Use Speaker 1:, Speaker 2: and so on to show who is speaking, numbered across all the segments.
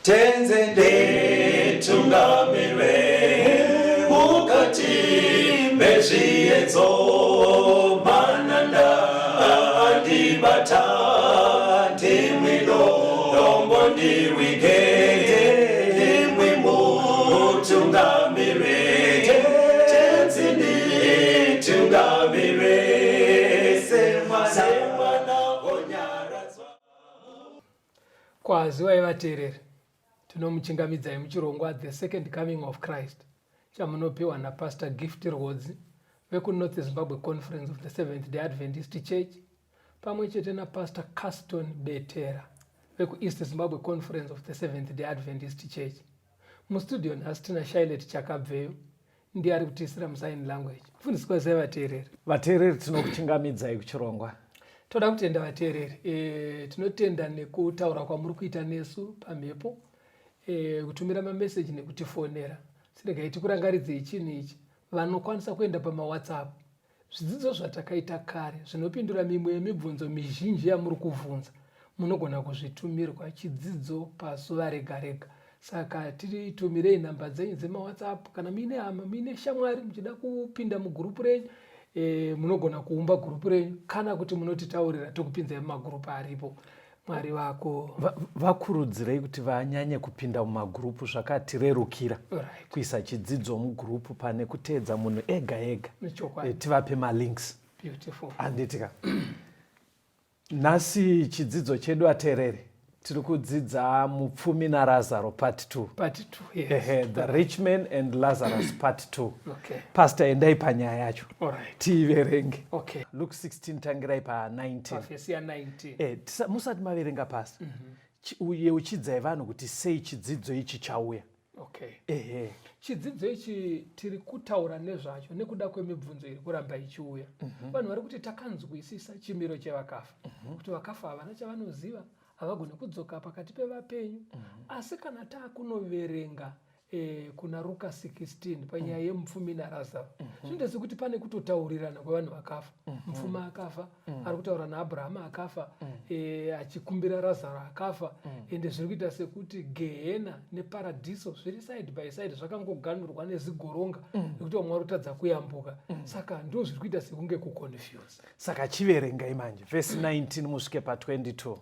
Speaker 1: Tenzi nditungamire mukati mezviedzo, mananda andibata, ndimwi dombo ndirwige, ndimwi mutungamire. Tenzi nditungamire semwana onyaradzwa.
Speaker 2: Kwaziwai vateereri, tinomuchingamidzai muchirongwa The Second Coming of Christ chamunopiwa naPastor Gift Rwodzi vekuNorth Zimbabwe Conference of the Seventh Day Adventist Church pamwe chete naPastor Caston Betera vekuEast Zimbabwe Conference of the Seventh Day Adventist Church. Mustudio nhasi tina Shailet Chakabveyo ndiye ari kutiisira musign language. Mufundisi, kwazivai vateereri.
Speaker 3: Vateereri, tinokuchingamidzai kuchirongwa.
Speaker 2: Toda kutenda vateereri. Tinotenda nekutaura kwamuri kuita nesu pamhepo, kutumira mameseji nekutifonera. Siregai tikurangaridzei chinhu ichi. Vanokwanisa kuenda pamaWhatsApp, zvidzidzo zvatakaita kare zvinopindura mimwe yemibvunzo mizhinji yamuri kuvhunza, munogona kuzvitumirwa chidzidzo pazuva rega rega. Saka titumirei nhamba dzenyu dzemaWhatsApp kana muine hama, muine shamwari, muchida kupinda mugurupu renyu. Munogona kuumba gurupu renyu kana kuti munotitaurira tokupinzai mumagurupu aripo. Mwari vako
Speaker 3: Vakurudzirei kuti vanyanye kupinda mumagurupu, zvakatirerukira kuisa chidzidzo mugurupu pane kuteedza munhu ega ega. Tivape malinks.
Speaker 2: Beautiful.
Speaker 3: Handitika nhasi chidzidzo chedu, ateereri, tiri kudzidza mupfumi naRazaro part 2.
Speaker 2: Part 2, yes.
Speaker 3: Ehe, the rich man and Lazarus part 2.
Speaker 2: Okay.
Speaker 3: Pastor, endai panyaya yacho. Tiiverenge. Luke 16, tangirai pa19.
Speaker 2: Pavhesi ya19.
Speaker 3: Musati maverenga, Pastor, yeuchidzai vanhu kuti sei chidzidzo ichi chauya.
Speaker 2: Okay.
Speaker 3: Ehe.
Speaker 2: Chidzidzo ichi tiri kutaura nezvacho nekuda kwemibvunzo iri kuramba ichiuya. Vanhu vari kuti takanzwisisa chimiro chevakafa, kuti vakafa havana chavanoziva, havagoni kudzoka pakati pevapenyu. Asi kana taakunoverenga kuna Ruka 16 panyaya yemupfumi naRazaro, zvinoita sekuti pane kutotaurirana kwevanhu vakafa. Mupfumi akafa ari kutaura naAbhurahama akafa, achikumbira Razaro akafa. Ende zviri kuita sekuti gehena neparadhiso zviri side by side, zvakangoganurwa nezigoronga nekuti vamwe vari kutadza kuyambuka. Saka ndo zviri kuita sekunge kuconfuse.
Speaker 3: Saka chiverengai manje vhesi 19 musvike pa22.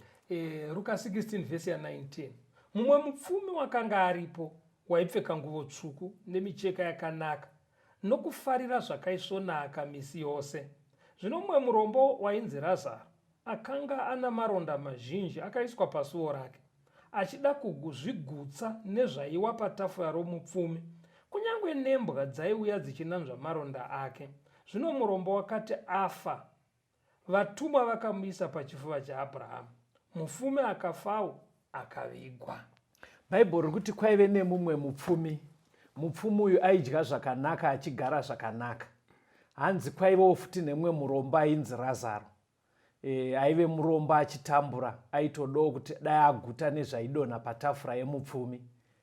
Speaker 2: Ruka 16 vhesi ya19. Mumwe mupfumi wakanga aripo, waipfeka nguvo tsvuku nemicheka yakanaka, nokufarira zvakaisvonaka misi yose. Zvino mumwe murombo wainzi Razaro akanga ana maronda mazhinji akaiswa pasuo rake, achida kuzvigutsa nezvaiwa patafura romupfumi. Kunyange nembwa dzaiuya dzichinanzva maronda ake. Zvino murombo wakati afa, vatumwa vakamuisa pachifuva chaAbhurahamu. Mupfumi akafawo, akavigwa.
Speaker 3: Bhaibheri riri kuti kwaive nemumwe mupfumi. Mupfumi uyu aidya zvakanaka, achigara zvakanaka. Hanzi kwaivewo futi nemumwe murombo ainzi Razaro. Aive murombo achitambura, aitodawo kuti dai aguta nezvaidonha patafura yemupfumi.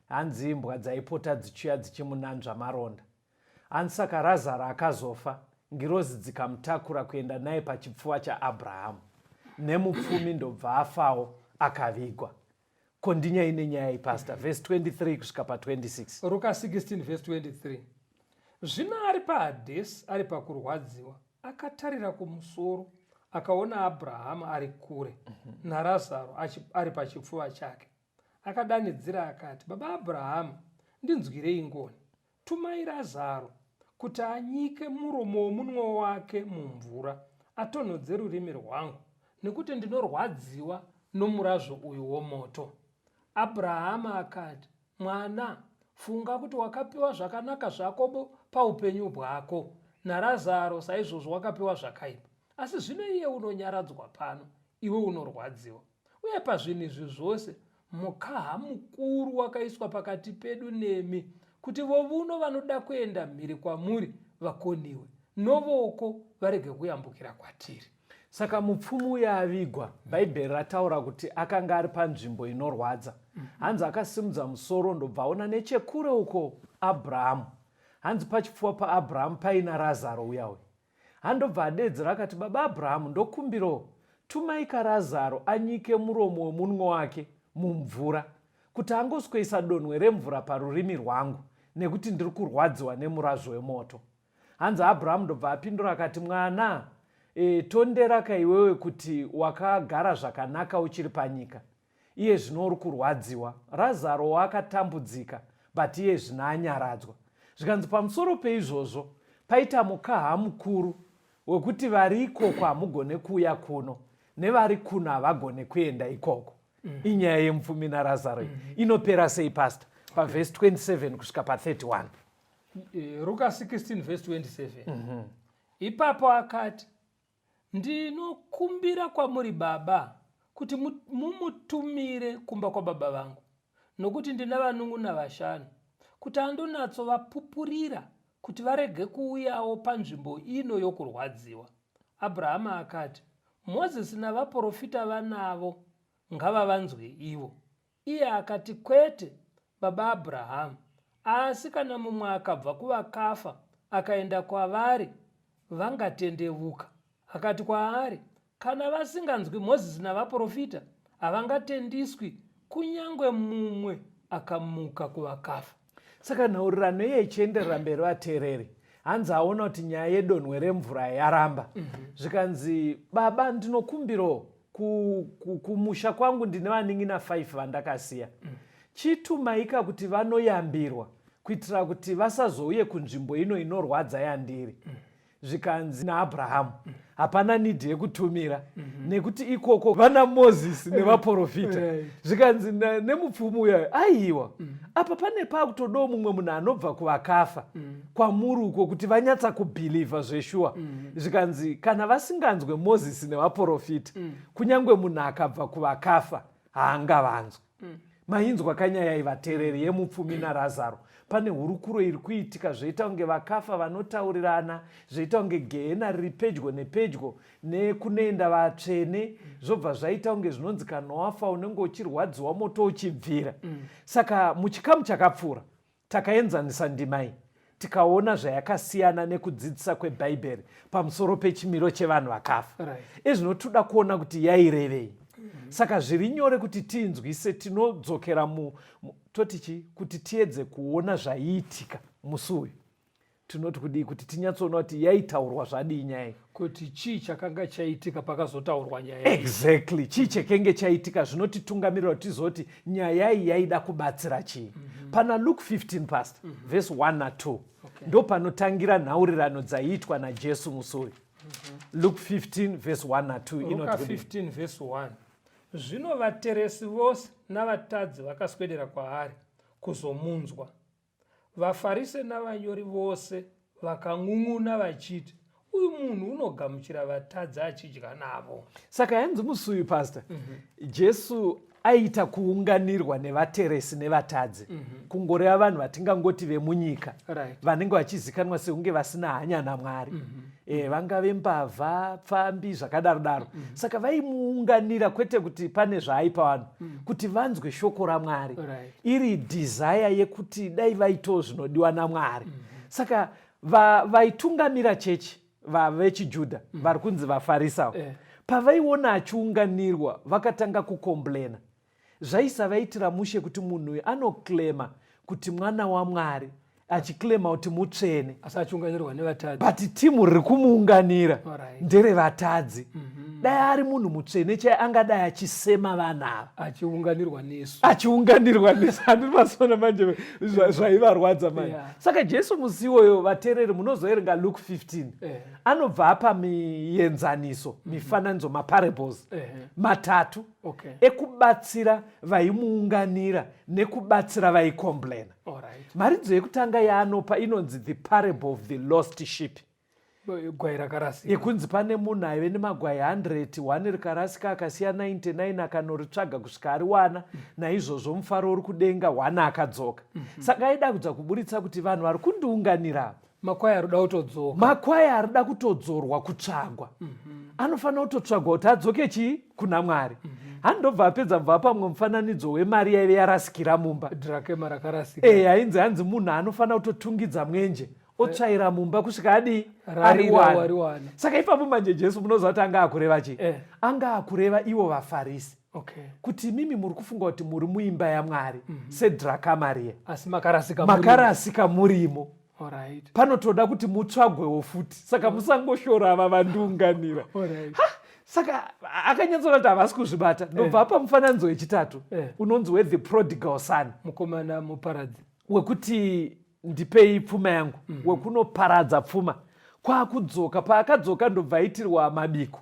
Speaker 3: Hanzi imbwa dzaipota dzichiuya dzichimunanzva maronda. Hanzi saka Razaro akazofa, ngirozi dzikamutakura kuenda naye pachipfuva chaAbhurahamu. Nemupfumi ndobva afawo, akavigwa. Kondinyai nenyaya ipastor, vhesi 23 kusvika pa26.
Speaker 2: Ruka 16 vhesi 23. Zvino ari paHadhesi, ari pakurwadziwa, akatarira kumusoro, akaona Abrahama ari kure naRazaro ari pachipfuva chake. Akadanidzira akati, Baba Abrahama, ndinzwirei ngoni, tumai Razaro kuti anyike muromo womunwe wake mumvura, atonhodze rurimi rwangu, nekuti ndinorwadziwa nomurazvo uyu womoto. Abrahama akati, Mwana, funga kuti wakapiwa zvakanaka zvako paupenyu bwako, naRazaro saizvozvo wakapiwa zvakaipa. Asi zvino iye unonyaradzwa pano, iwe unorwadziwa. Uye pazvinhu izvi zvose mukaha mukuru wakaiswa pakati pedu nemi, kuti vovuno vanoda kuenda mhiri kwamuri vakoniwe, novoko varege kuyambukira kwatiri.
Speaker 3: Saka mupfumi uya avigwa, Bhaibheri rataura kuti akanga ari panzvimbo inorwadza. Hanzi akasimudza musoro, ndobva aona nechekure uko Abrahamu. Hanzi pachipfuva paAbrahamu paina Razaro uya uya. Handobva adedzera akati, Baba Abrahamu, ndokumbirawo, tumai kaRazaro anyike muromo wemunwe wake mumvura. Kuti angoswesa donhwe remvura parurimi rwangu nekuti ndiri kurwadziwa nemurazvo wemoto. Hanzi Abrahamu ndobva apindura akati, Mwana, e, tonderaka iwewe kuti wakagara zvakanaka uchiri panyika. Iye zvino uri kurwadziwa. Razaro wakatambudzika but iye zvino anyaradzwa. Zvikanzi pamusoro peizvozvo paita mukaha mukuru wekuti vari ikoko hamugone kuuya kuno nevari kuno havagone kuenda ikoko. Inyaya yemupfumi naRazaro iyi. Inopera sei pastor? Pavhesi 27 kusvika pa31.
Speaker 2: Ruka 16 vhesi 27. Ipapo akati, Ndinokumbira kwamuri baba kuti mumutumire kumba kwababa vangu, nokuti ndina vanun'una vashanu, kuti andonatsovapupurira kuti varege kuuyawo panzvimbo ino yokurwadziwa. Abrahama akati, Mozisi navaporofita vanavo, ngavavanzwe ivo. Iye akati, Kwete, baba Abrahamu, asi kana mumwe akabva kuvakafa akaenda kwavari, vangatendevuka. Akati kwaari, Kana vasinganzwi Mozisi navaporofita, havangatendiswi, kunyange mumwe akamuka kuvakafa.
Speaker 3: Saka nhaurirano iye ichienderera mberi vateereri, hanzi aona kuti nyaya yedonhwe remvura yaramba. Zvikanzi, baba ndinokumbirawo kumusha kwangu ndine vanin'ina 5 vandakasiya. Chitumaika kuti vanoyambirwa kuitira kuti vasazouye kunzvimbo ino inorwadza yandiri. Zvikanzi naAbrahamu, hapana need yekutumira nekuti ikoko vana Mozisi nevaprofita. Zvikanzi nemupfumi uya, aiwa, apa pane pakutodawo mumwe munhu anobva kuvakafa kwamuri uko kuti vanyatsa kubhilivha zveshuwa. Zvikanzi kana vasinganzwe Mozisi nevaprofita, kunyange munhu akabva kuvakafa haangavanzwi. Mainzwa kanyaya ivatereri yemupfumi naRazaro. Pane hurukuro iri kuitika zvoita kunge vakafa vanotaurirana, zvoita kunge gehena riri pedyo nepedyo nekunoenda vatsvene, zvobva zvaita kunge zvinonzi kana wafa unenge uchirwadziwa moto uchibvira. Saka muchikamu chakapfuura takaenzanisa ndima iyi tikaona zvayakasiyana nekudzidzisa kweBhaibheri pamusoro pechimiro chevanhu vakafa. Ezvino toda kuona kuti yairevei. Saka zviri nyore kuti tiinzwise, tinodzokera toti chi kuti tiedze kuona zvaiitika musi uyu. Tinoti kudii kuti tinyatsoona kuti yaitaurwa zvadii nyaya iyi,
Speaker 2: kuti chii chakanga chaitika pakazotaurwa nyaya
Speaker 3: iyi. Exactly, chii chekenge chaitika zvinotitungamirira kuti tizoti nyaya iyi yaida kubatsira chii. Pana Luke 15 pastor, verse 1 na 2, ndo panotangira nhaurirano dzaiitwa naJesu musi uyu. Luke 15 verse 1 na 2
Speaker 2: Luka inoti kudii? 15 verse 1. Zvino vateresi vose navatadzi vakaswedera kwaari kuzomunzwa. VaFarise navanyori vose vakan'un'una vachiti, Uyu munhu unogamuchira vatadzi achidya navo.
Speaker 3: Saka yanzi musi uyu pastor, Jesu aiita kuunganirwa nevateresi nevatadzi, kungoreva vanhu vatingangoti vemunyika, vanenge vachizikanwa sekunge vasina hanya naMwari. Vangave mbavha, pfambi, zvakadaro daro. Saka vaimuunganira kwete kuti pane zvaaipa vanhu, kuti vanzwe shoko raMwari. Iri desire yekuti dai vaitawo zvinodiwa naMwari. Saka vaitungamira chechi vechiJudha vari kunzi vaFarisi pavaiona achiunganirwa vakatanga kukomplena. Zvaisavaitira mushe kuti munhu uyu anoclaima kuti mwana waMwari, achiklema kuti mutsvene,
Speaker 2: asi achiunganirwa nevatadzi.
Speaker 3: But timu riri kumuunganira nderevatadzi. Dai ari munhu mutsvene chai angadai achisema vanhu ava,
Speaker 2: achiunganirwa nesu,
Speaker 3: achiunganirwa nesu. Handiri masona manje zvaivarwadza manje. Saka Jesu musi iwoyo, vateereri munozoerenga Luke 15, anobva apa mienzaniso, mifananidzo, maparables matatu ekubatsira vaimuunganira nekubatsira vaikomplena. Mharidzo yekutanga yaanopa inonzi the parable of the lost sheep.
Speaker 2: Gwai rakarasika.
Speaker 3: Yekunzi pane munhu aive nemagwai 100, 1 rikarasika akasiya 99 akanoritsvaga kusvika ariwana, naizvozvo mufaro uri kudenga, 1 akadzoka. Saka aida kudza kuburitsa kuti vanhu vari kundiunganira
Speaker 2: makwai arikuda kutodzoka,
Speaker 3: makwai arikuda kutodzorwa, kutsvagwa. Anofanira kutotsvagwa kuti adzoke chii kuna Mwari. Handobva apedza mubva pamwe mufananidzo wemari yaive yarasikira mumba,
Speaker 2: drakema rakarasika.
Speaker 3: Ainzi hanzi munhu anofanira kutotungidza mwenje otsvaira mumba kusvika adii
Speaker 2: ariwana.
Speaker 3: Saka ipapo manje Jesu munoziva kuti anga akureva chii? Anga akureva ivo vaFarisi.
Speaker 2: Okay.
Speaker 3: Kuti imimi muri kufunga kuti muri muimba yaMwari sedrakamariya,
Speaker 2: Asi makarasika murimo.
Speaker 3: Makarasika murimo.
Speaker 2: Alright.
Speaker 3: Panotoda kuti mutsvagwewo futi, saka musangoshora ava vandiunganira.
Speaker 2: Alright.
Speaker 3: Saka akanyatsoona kuti havasi kuzvibata, ndobva apa mufananidzo wechitatu unonzi wethe prodigal son.
Speaker 2: Mukomana muparadzi.
Speaker 3: Wekuti ndipei pfuma yangu, wekunoparadza pfuma, kwaakudzoka. Paakadzoka ndobva aitirwa mabiko.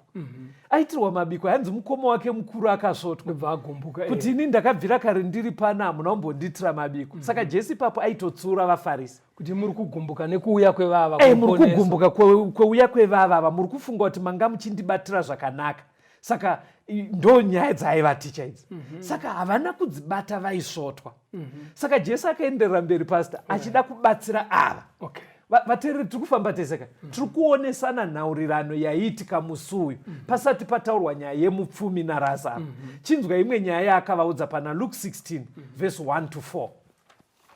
Speaker 3: Aitirwa mabiko, hanzi mukoma wake mukuru akasvotwa.
Speaker 2: Ndobva agumbuka.
Speaker 3: Kuti ini ndakabvira kare ndiri pano, hamuna kumbondiitira mabiko. Saka Jesu ipapo aitotsiura vaFarisi.
Speaker 2: Kuti muri kugumbuka nekuuya kwevava.
Speaker 3: Muri
Speaker 2: kuponesa.
Speaker 3: Kugumbuka kweuya kwevavava, muri kufunga kuti manga muchindibatira zvakanaka. Saka ndo nyaya dzaaivaticha idzi. Saka havana kudzibata, vaisvotwa. Saka Jesu akaenderera mberi, pastor, achida kubatsira ava. Vateereri, tiri kufamba tese ka, tiri kuonesana nhaurirano yaiitika musi uyu pasati pataurwa nyaya yemupfumi naRazaro. Chinzwa imwe nyaya yaakavaudza pana Luke 16 verse 1 to 4.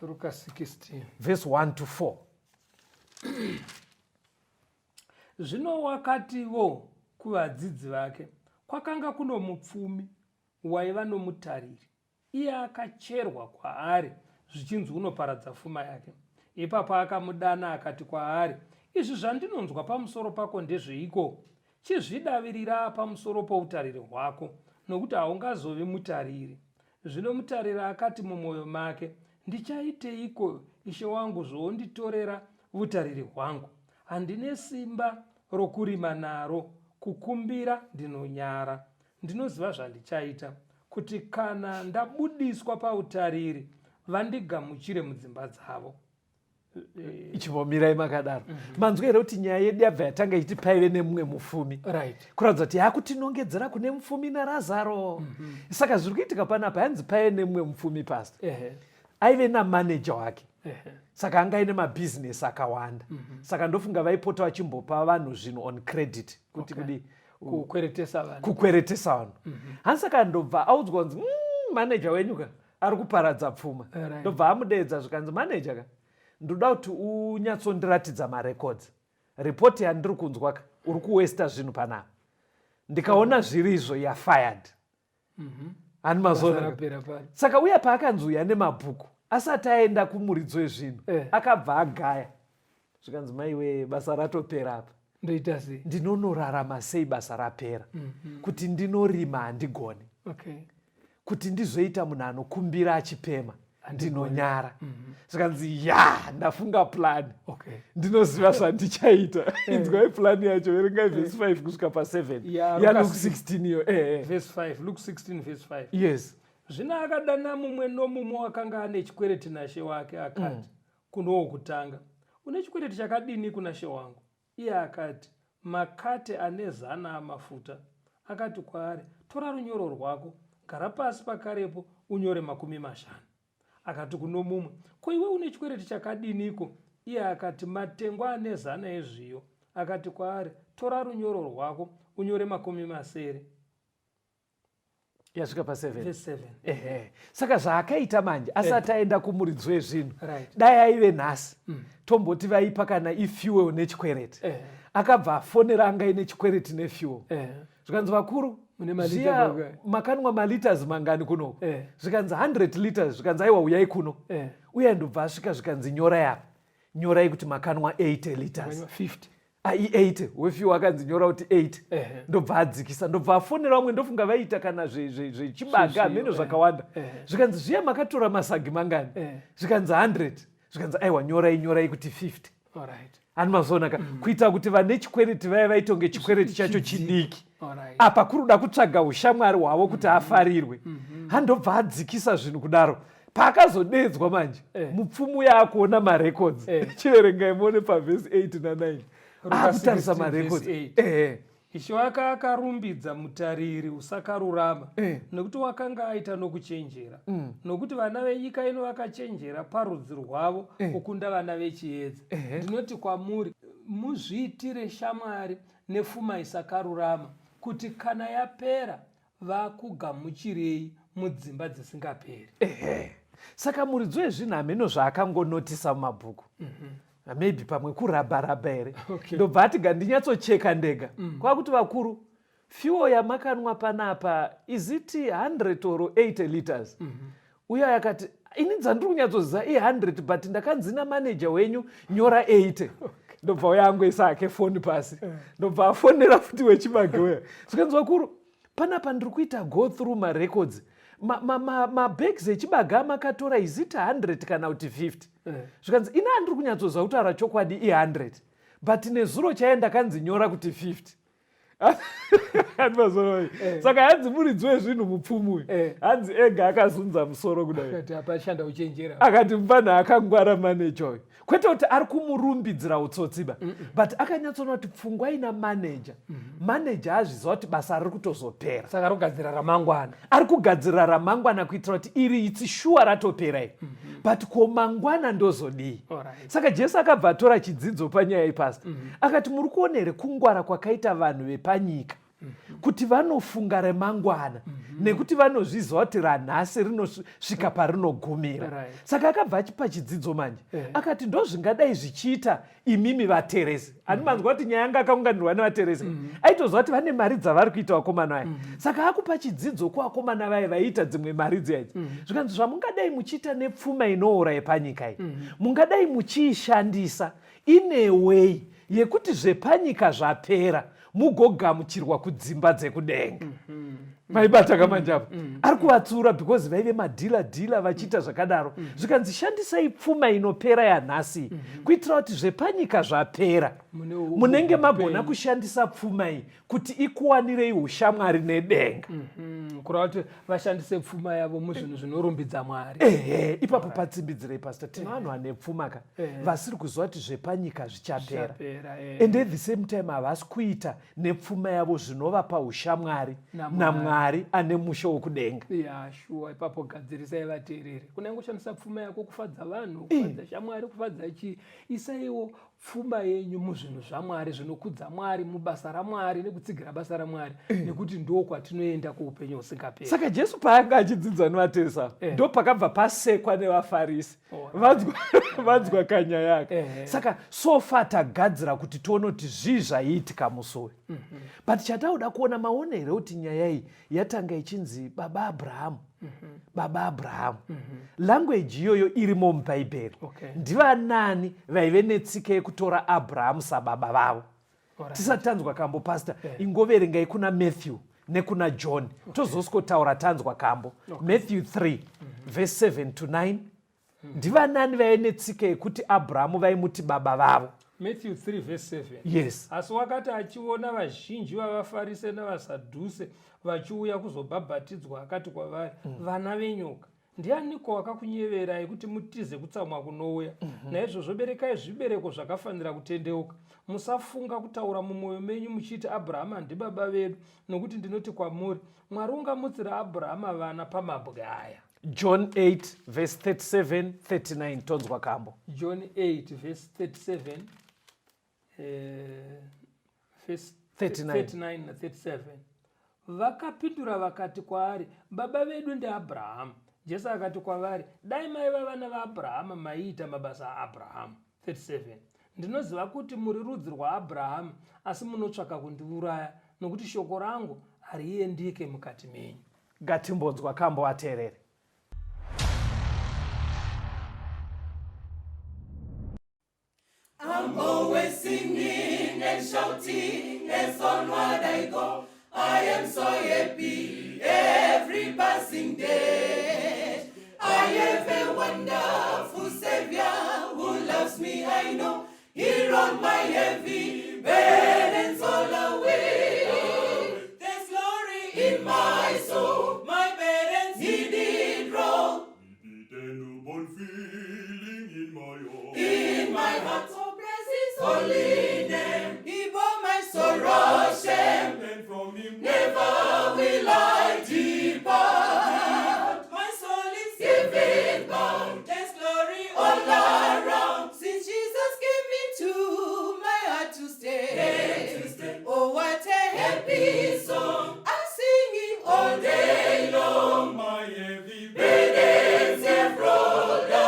Speaker 2: Ruka 16.
Speaker 3: Verse 1 to 4.
Speaker 2: Zvino wakativo kuvadzidzi vake, kwakanga kuno mupfumi waiva nomutariri, iye akacherwa kwaari zvichinzi unoparadza fuma yake. Ipapo akamudana akati kwaari, Izvi zvandinonzwa pamusoro pako ndezveiko? Chizvidavirira pamusoro poutariri hwako, nokuti haungazovi mutariri. Zvino mutariri akati mumwoyo make, Ndichaiteiko, ishe wangu zvoonditorera vutariri hwangu? Handine simba rokurima naro, kukumbira ndinonyara. Ndinoziva zvandichaita, kuti kana ndabudiswa pautariri, vandigamuchire mudzimba dzavo.
Speaker 3: Ichimbomirai makadaro. Manzwa here kuti nyaya yedu yabva yatanga ichiti paive nemumwe mupfumi? Kuratidza kuti yakutinongedzera kune mupfumi naRazaro. Saka zviri kuitika panapa, hanzi paive nemumwe mupfumi, pastor, aive namaneja wake. Saka anga aine mabhizinesi akawanda. Saka ndofunga vaipota vachimbopa vanhu zvinhu on credit, kuti kudi?
Speaker 2: Kukweretesa vanhu.
Speaker 3: Kukweretesa vanhu. Hanzi saka ndobva audzwa kunzi, maneja wenyu ka ari kuparadza pfuma." Ndobva amudeedza, zvikanzi, "Maneja ka, ndoda kuti unyatsondiratidza marecords. Ripoti yandiri kunzwa ka, uri kuwesta zvinhu panapa. Ndikaona zviri izvo, yafired." Hani
Speaker 2: Basa
Speaker 3: mazoona?
Speaker 2: Rapera pano.
Speaker 3: Saka uya paakanzi uya nemabhuku, asati aenda kumuridzo wezvinhu, akabva agaya, zvikanzi, "Maiwe, basa ratopera apa."
Speaker 2: Ndoita sei?
Speaker 3: Ndinonorarama sei basa rapera? Kuti ndinorima handigoni, kuti ndizoita munhu anokumbira achipema ndinonyara. Zvikanzi, "Ya, ndafunga plan. Ndinoziva zvandichaita." Inzwai plan yacho, verengai vhesi 5 kusvika pa7.
Speaker 2: Ya,
Speaker 3: yaLuke
Speaker 2: Luka
Speaker 3: 16 iyo.
Speaker 2: Verse 5, Luke 16 verse 5.
Speaker 3: Yes.
Speaker 2: Zvino akadana mumwe nomumwe wakanga ane chikwereti nashe wake, akati kuno wokutanga, Une chikwereti chakadini kuna she wangu? Iye akati, Makate ane 100 amafuta. Akati kwaari, Tora runyoro rwako, gara pasi pakarepo, unyore 50. Akati kuno mumwe, Ko iwe une chikwereti chakadiniko? Iye akati, Matengwa ane 100 ezviyo. Akati kwaari, Tora runyoro rwako, unyore 60.
Speaker 3: Yasvika pa7.
Speaker 2: Verse 7.
Speaker 3: Ehe, saka zvaakaita manje asati aenda kumuridzo wezvinhu, dai aive nhasi, tomboti vaipa kana ifuel nechikwereti, akabva afonera anga ine chikwereti nefuel, zvikanzi, "Vakuru,
Speaker 2: Mune malita
Speaker 3: zviya
Speaker 2: mangani?"
Speaker 3: makanwa maliters mangani kunoko?" Zvikanzi, 100 liters. Zvikanzi, "Aiwa, uyai kuno." Uye ndobva asvika, zvikanzi, "Nyorai apa, nyorai kuti makanwa 80 liters."
Speaker 2: Makanwa 50.
Speaker 3: Ai, 80 wefuel akanzi nyora kuti 80. Ndobva adzikisa, ndobva afonera vamwe, ndofunga vaiita kana zvechibaga,
Speaker 2: Zvezviyo,
Speaker 3: hameno zvakawanda. Zvikanzi, "Zviya makatora masagi mangani?" Zvikanzi, 100. Zvikanzi, "Aiwa, nyorai, nyorai kuti 50." Hani mazoona ka, kuita kuti vane chikwereti vaya vaitonge chikwereti chacho chidiki. Apa kuruda kutsvaga ushamwari hwavo kuti afarirwe. Handobva adzikisa zvinhu kudaro. Paakazodedzwa manje, mupfumi uya akuona marecords. Chiverengai muone pavhesi 8 na9.
Speaker 2: Ruka
Speaker 3: Akutarisa
Speaker 2: 16
Speaker 3: marecords.
Speaker 2: verse 8. Ishe wake akarumbidza mutariri usakarurama, nokuti wakanga aita nokuchenjera, nokuti vana venyika ino vakachenjera parudzi rwavo kukunda vana vechiedza. Ndinoti kwamuri, muzviitire shamwari nefuma isakarurama, kuti kana yapera vakugamuchirei mudzimba dzisingaperi.
Speaker 3: Ehe, saka muridzo wezvinhu hameno zvaakangonotisa mumabhuku, maybe pamwe kurabharabha here. Ndobva ati, "Gandinyatsocheka ndega." Kwakuti, "Vakuru, Fuel yamakanwa panapa is it 100 or 80 liters? Mm -hmm. Uyo akati ini dzandiri kunyatsoziva i100 but ndakanzi namanager wenyu nyora 80. Ndobva uya angoisa hake foni pasi. Ndobva afonera futi wechibage uya. Zvikanzi vakuru panapa ndiri kuita go through marecords mabags echibaga amakatora is it 100 kana kuti 50? Zvikanzi ini handiri kunyatsoziva kutaura chokwadi i100 but nezuro chaiye ndakanzi nyora kuti 50. Eh. Saka hanzi muridzi wezvinhu mupfumi uyu eh. Hanzi ega akazunza musoro kudai akati mupfanha akangwara maneja uyu, kwete kuti ari kumurumbidzira utsotsiba mm -mm. But akanyatsoona kuti pfungwa ina maneja mm -hmm. Maneja azviziva kuti basa riri kutozopera,
Speaker 2: saka ari kugadzira ramangwana,
Speaker 3: ari kugadzira ramangwana kuitira kuti iri itsi shuwa ratopera iri mm -hmm. But ko mangwana ndozodii? Right. Saka Jesu akabva atora chidzidzo panyaya ipasta mm -hmm. Akati muri kuona here kungwara kwakaita vanhu vepanyika mm -hmm. Kuti vanofunga remangwana mm -hmm. Nekuti vanozviziva kuti ranhasi rinosvika parinogumira. Right. Saka akabva achipa chidzidzo manje Akati ndozvingadai zvichiita imimi vateresi. Ani manzwa kuti nyaya yanga akaunganirwa nevateresi mm -hmm. Aitoziva kuti vane mari dzavari kuita vakomana vaya mm -hmm. Saka akupa chidzidzo kuvakomana vaye vaiita dzimwe mari dziya idzi mm -hmm. Zvikanzi zvamungadai muchiita nepfuma inoora yepanyika iyi mm -hmm. Mungadai muchiishandisa in a way yekuti zvepanyika zvapera mugogamuchirwa kudzimba dzekudenga. Mm -hmm. Maibata kamanje apo? Mm -hmm. Ari kuvatsiura because vaive madhila dhila vachiita zvakadaro. Mm -hmm. Zvikanzi shandisai pfuma inopera yanhasi mm -hmm. kuitira kuti zvepanyika zvapera munenge magona kushandisa pfuma iyi kuti ikuwanirei ushamwari nedenga. Mm
Speaker 2: -hmm. Kureva kuti vashandise pfuma yavo muzvinhu zvinorumbidza Mwari.
Speaker 3: Ehe, ipapo patsimbidzirei pastor, tine vanhu vane pfuma ka vasiri kuziva kuti zvepanyika zvichapera, and at the same time havasi kuita nepfuma yavo zvinovapa ushamwari naMwari ane musha wokudenga.
Speaker 2: Ya shuwa, ipapo gadzirisai vateereri. Kunyange kushandisa pfuma yako kufadza vanhu, kufadza shamwari, kufadza chii, isaiwo pfuma yenyu muzvinhu zvaMwari zvinokudza Mwari, mubasa raMwari nekutsigira basa raMwari, nekuti ndo kwatinoenda kuupenyu husingaperi.
Speaker 3: Saka Jesu paanga achidzidza nevateresi ndo pakabva pasekwa nevaFarisi vanzwa kanyaya aka. Saka so far tagadzira kuti tione kuti zvii zvaiitika musi uyu. Mm -hmm. But chatauda kuona maone here kuti nyaya iyi yatanga ichinzi baba Abrahamu. Mm -hmm. Baba Abrahamu. Mm -hmm. Language iyoyo irimo muBhaibheri. Okay. Ndivanani vaive netsika yekutora Abrahamu sababa vavo? Right. Tisati tanzwa kambo pastor, ingoverengai kuna Matthew nekuna John. Okay. Tozosikotaura tanzwa kambo. Okay. Matthew 3 mm -hmm. verse 7 to 9. Ndivanani vaive netsika yekuti Abrahamu vaimuti baba vavo?
Speaker 2: Matthew 3 verse 7.
Speaker 3: Yes.
Speaker 2: Asi wakati achiona vazhinji vavaFarise navaSadhuse vachiuya kuzobhabhatidzwa, akati kwavari, vana venyoka, ndianiko wakakunyeverai kuti mutize kutsamwa kunouya? Mm -hmm. Naizvozvo berekai zvibereko zvakafanira kutendeuka. Musafunga kutaura mumwoyo menyu muchiti, Abrahama ndibaba vedu, nokuti ndinoti kwamuri, Mwari ungamutsira Abrahama vana pamabwe aya.
Speaker 3: John 8 verse 37 39 tonzwa kambo.
Speaker 2: John 8 verse 37 verse 39 39 na 37. Vakapindura vakati kwaari, Baba vedu ndiAbrahamu. Jesu akati kwavari, Dai maiva vana vaAbrahama maiita mabasa aAbrahamu. 37 Ndinoziva kuti muri rudzi rwaAbrahamu, asi munotsvaka kundiuraya, nokuti shoko rangu hariendike mukati menyu.
Speaker 3: Ngatimbonzwa kambo ateerere.
Speaker 1: I'm always singing and shouting as onward I go. I am so happy every passing day. I have a wonderful Savior who loves me, I know. He rolled my heavy burdens all away. There's glory in my soul, my burdens he did roll.
Speaker 4: The newborn feeling in my heart.
Speaker 1: In my heart, oh, bless his holy name. He bore my sorrow, shame,
Speaker 4: and from him
Speaker 1: never will I depart. My soul is giving bound. There's glory all around. Since Jesus came into my heart to stay. To stay. Oh, what a happy song I'm singing all day long.
Speaker 4: My heavy
Speaker 1: burdens have rolled away.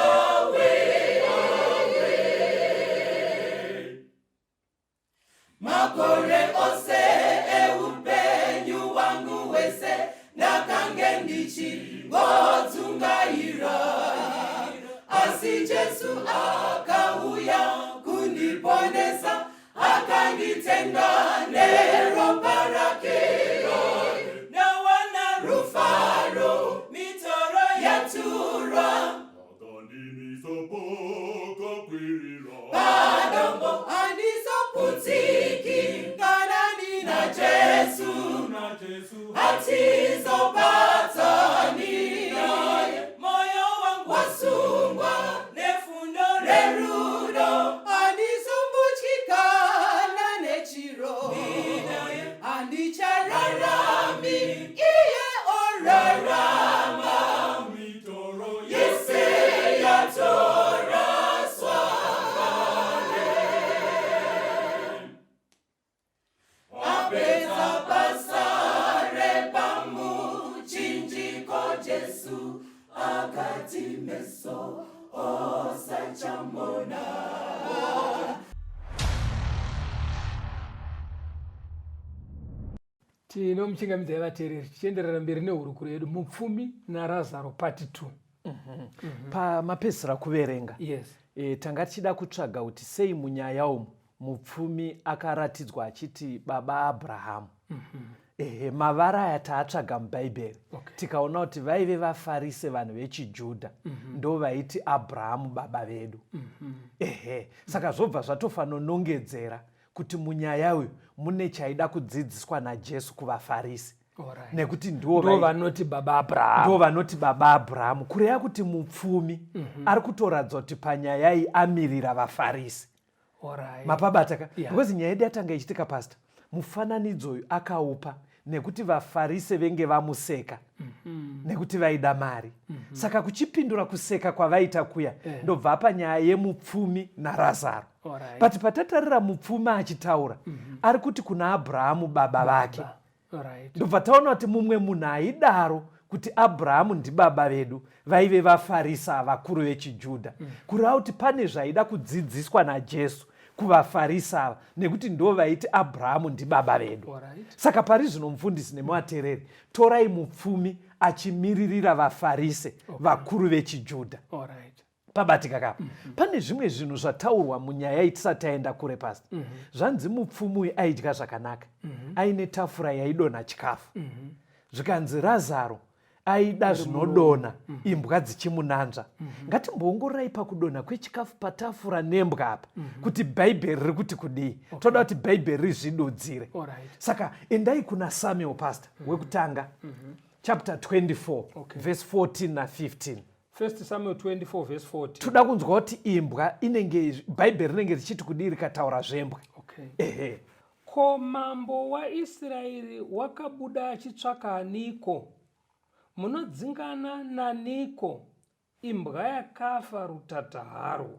Speaker 1: Asi Jesu akauya kundiponesa, akanditenga neropa rake. Ndawana rufaro, mitoro yaturwa.
Speaker 4: Akandimisa pakakwirira.
Speaker 1: Padombo handizoputsiki kana ndina Jesu.
Speaker 4: Na Jesu.
Speaker 1: Hatizopatsani naye. Moyo wangu wasungwa nefundo rerudo, handizombotyikana nechiro, handichararami iye orarama.
Speaker 4: Mitoro
Speaker 1: Yese yatoraswa kare. Apedza basa repamuchinjiko, Jesu akati meso osachamona.
Speaker 2: Tinomuchingamidzai vateereri, tichienderera mberi nehurukuro yedu, Mupfumi naRazaro part 2.
Speaker 3: Pamapedzisira kuverenga, tanga tichida kutsvaga kuti sei munyaya umu mupfumi akaratidzwa achiti baba Abrahamu. Ehe, mavara aya taatsvaga muBhaibheri, tikaona kuti vaive vaFarise, vanhu vechiJudha, ndo vaiti Abrahamu baba vedu. Ehe, saka zvobva zvatofanonongedzera kuti munyaya uyu mune chaida kudzidziswa naJesu kuvaFarisi, nekuti
Speaker 2: ndivo
Speaker 3: ndo
Speaker 2: vanoti baba Abrahamu.
Speaker 3: Ndo vanoti baba Abrahamu, kureva kuti mupfumi ari kutoratidza kuti panyaya iyi amirira vaFarisi. Mapabata ka? Because nyaya yedu yatanga ichitika, pastor, mufananidzo uyu akaupa nekuti vaFarise venge vamuseka nekuti vaida mari. Saka kuchipindura kuseka kwavaita kuya, ndobva apa nyaya yemupfumi naRazaro. But patatarira mupfumi achitaura, ari kuti kuna Abrahamu baba vake. Ndobva taona kuti mumwe munhu aidaro kuti Abrahamu ndibaba vedu vaive vaFarisa, vakuru vechiJudha. Kureva kuti pane zvaida kudzidziswa naJesu kuvaFarisa ava, nekuti ndo vaiti Abrahamu ndibaba vedu. Saka pari zvino, mufundisi nemuvateereri, torai mupfumi achimiririra vaFarise, vakuru vechiJudha. Pabatika kapa? Pane zvimwe zvinhu zvataurwa munyaya iyi tisati taenda kure, pasi. Zvanzi mupfumi uyu aidya zvakanaka, aine tafura yaidonha chikafu. Zvikanzi Razaro aida zvinodonha, imbwa dzichimunanzva. Ngatimboongororai pakudonha kwechikafu patafura nembwa apa, kuti Bhaibheri riri kuti kudii. Toda kuti Bhaibheri rizvidudzire. Saka endai kuna Samuel, pastor, wekutanga chapter 24, verse 14 na15.
Speaker 2: First Samuel 24 verse 14.
Speaker 3: Toda kunzwa kuti imbwa inenge, Bhaibheri rinenge richiti kudii rikataura zvembwa. Ehe.
Speaker 2: Ko mambo waIsraeri wakabuda achitsvaka aniko? Munodzingana naniko? Imbwa yakafa rutata harwo.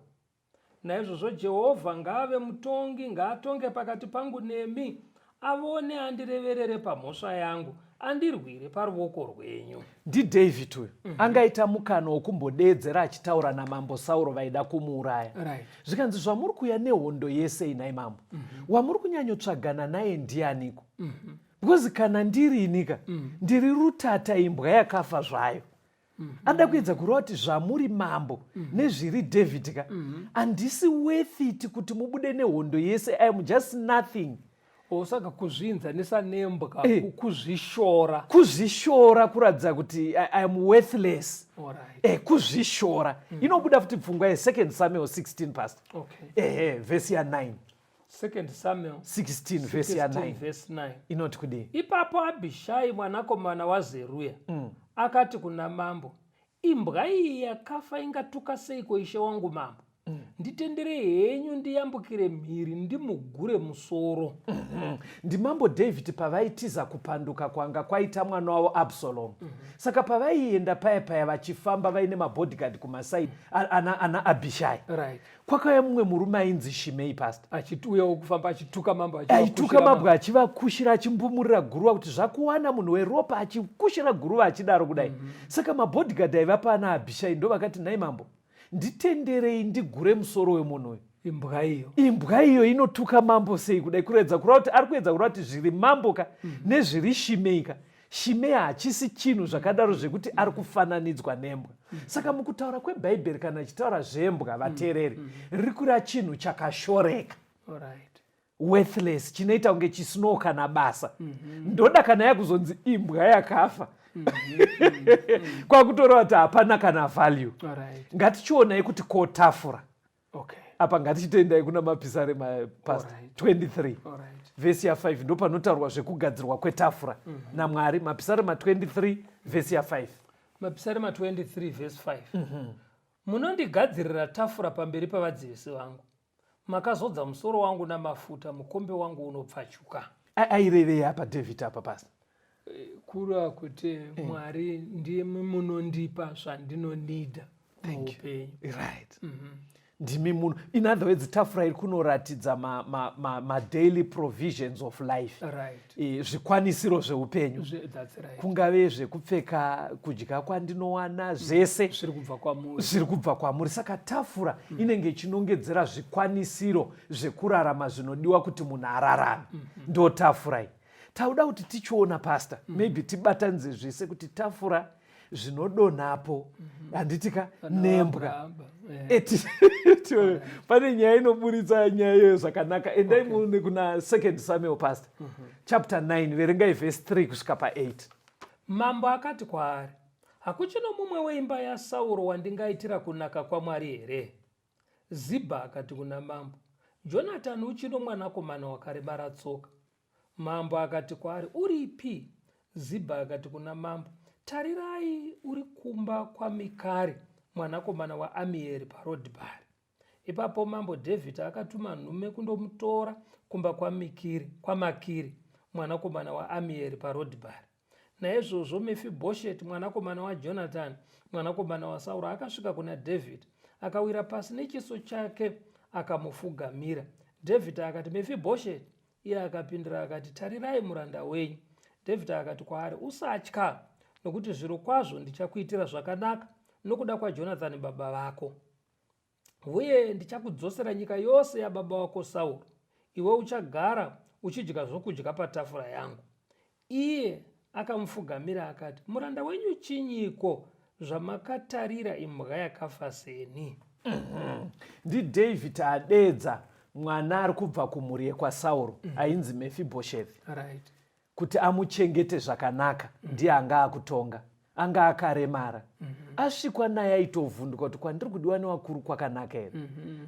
Speaker 2: Naizvozvo Jehovha ngaave mutongi, ngaatonge pakati pangu nemi, avone andireverere pamhosva yangu, andirwire paruoko rwenyu.
Speaker 3: NdiDavid uyu. Angaita mukana wokumbodeedzera achitaura namambo Sauro vaida kumuuraya. Zvikanzi, zvamuri kuuya nehondo yese inai mambo, wamuri kunyanyotsvagana naye ndianiko? Because kana ndirinika, ndiri rutata, imbwa yakafa zvayo. Anoda kuedza kureva kuti zvamuri mambo nezviri David ka, handisi worth it kuti mubude nehondo yese. I am just nothing.
Speaker 2: O, saka kuzviinzanisa nembwa kuzvishora.
Speaker 3: Kuzvishora, kuratidza kuti I am worthless. Kuzvishora. Inobuda futi pfungwa yesecond Samuel 16, pastor. Ehe, vhesi ya9.
Speaker 2: Second Samuel
Speaker 3: 16 vhesi
Speaker 2: 16
Speaker 3: ya9
Speaker 2: verse 9.
Speaker 3: Inoti kudii?
Speaker 2: Ipapo Abhishai mwanakomana waZeruya akati kuna mambo, imbwa iyi yakafa ingatuka seiko ishe wangu mambo? Nditenderei henyu ndiyambukire mhiri ndimugure musoro.
Speaker 3: Ndimambo David pavaitiza kupanduka kwanga kwaita mwana wavo Absalom. Saka pavaienda paya paya vachifamba vaine mabodyguard kumasaidi, ana Abhishai, kwakauya mumwe murume ainzi Shimei, pastor.
Speaker 2: Achitiuyawo kufamba achituka mambo.
Speaker 3: Aituka
Speaker 2: achivakushira.
Speaker 3: Mabwe, achivakushira, achimbumurira guruva kuti zvakuwana munhu weropa, achikushira guruva achidaro kudai. Saka mabodyguard aiva pana Abhishai ndo vakati, nhai mambo, nditenderei ndigure musoro wemunhu uyu.
Speaker 2: Imbwa iyo.
Speaker 3: Imbwa iyo inotuka mambo sei kudai? Kuredza kureva kuti ari kuedza kureva kuti zviri mambo ka nezviri Shimei ka. Shimei hachisi chinhu zvakadaro zvekuti ari kufananidzwa nembwa. Saka mukutaura kwebhaibheri kana ichitaura zvembwa, vateereri, riri kureva chinhu chakashoreka.
Speaker 2: Alright.
Speaker 3: Worthless, chinoita kunge chisinawo kana basa. Ndoda kana yakuzonzi imbwa yakafa, kwakutoreva kuti hapana kana value.
Speaker 2: Alright.
Speaker 3: Ngatichionai kuti ko tafura.
Speaker 2: Okay.
Speaker 3: Apa ngatichitoendai kuna Mapisarema, Pastor,
Speaker 2: Alright.
Speaker 3: 23
Speaker 2: Alright.
Speaker 3: vhesi ya5, ndo panotaurwa zvekugadzirwa kwetafura naMwari. Mapisarema 23 vhesi ya5.
Speaker 2: Mapisarema 23 vhesi 5. Munondigadzirira tafura pamberi pavadzivisi vangu. Makazodza musoro wangu namafuta, mukombe wangu unopfachuka.
Speaker 3: Airevei apa David apa, Pastor?
Speaker 2: Kureva kuti Mwari ndimi munondipa zvandinonida muupenyu.
Speaker 3: Right, ndimi muno. In other words, tafura iri kunoratidza madaily ma provisions of life. Zvikwanisiro zveupenyu.
Speaker 2: That's right.
Speaker 3: Kungave zvekupfeka, kudya kwandinowana, zvese
Speaker 2: zviri kubva kwamuri.
Speaker 3: Zviri kubva kwamuri. Saka tafura inenge ichinongedzera zvikwanisiro zvekurarama zvinodiwa kuti munhu ararame. Ndo tafura iyi tauda kuti tichiona, Pastor. Maybe tibatanidze zvese kuti tafura, zvinodonhapo, handitika, nembwa.
Speaker 2: Abrahama,
Speaker 3: Pane nyaya inoburitsa nyaya iyoyo zvakanaka. Endai muone kuna Second Samuel, Pastor, chapter 9, verengai vhesi 3 kusvika pa8.
Speaker 2: Mambo akati kwaari, "Hakuchino mumwe weimba yaSauro wandingaitira kunaka kwaMwari here?" Zibha akati kuna mambo, "Jonatani uchino mwanakomana wakaremara tsoka." Mambo akati kwaari, "Uripi?" Zibha akati kuna mambo, "Tarirai, uri kumba kwaMikari mwanakomana waAmieri paRodhibhari." Ipapo Mambo Dhavhidhi akatuma nhume kundomutora kumba kwaMikiri, kwaMakiri mwanakomana waAmieri paRodhibhari. Naizvozvo Mefibhosheti mwanakomana waJonatani mwanakomana waSauro akasvika kuna Dhavhidhi, akawira pasi nechiso chake akamufugamira. Dhavhidhi akati, "Mefibhosheti!" Iye akapindura akati, "Tarirai muranda wenyu." Dhavhidhi akati kwaari, "Usatya, nokuti zviro kwazvo ndichakuitira zvakanaka nokuda kwaJonathani baba vako, uye ndichakudzosera nyika yose yababa wako Sauro. Iwe uchagara uchidya zvokudya patafura yangu." Iye akamufugamira akati, "Muranda wenyu chinyiko zvamakatarira imbwa yakafa seni?"
Speaker 3: NdiDavid adedza mwana ari kubva kumhuri yekwaSauro ainzi Mefibhoshethi kuti amuchengete zvakanaka. Ndiye anga akutonga, anga akaremara. Asvikwa naye aitovhunduka kuti kwandiri kudiwa nevakuru kwakanaka here.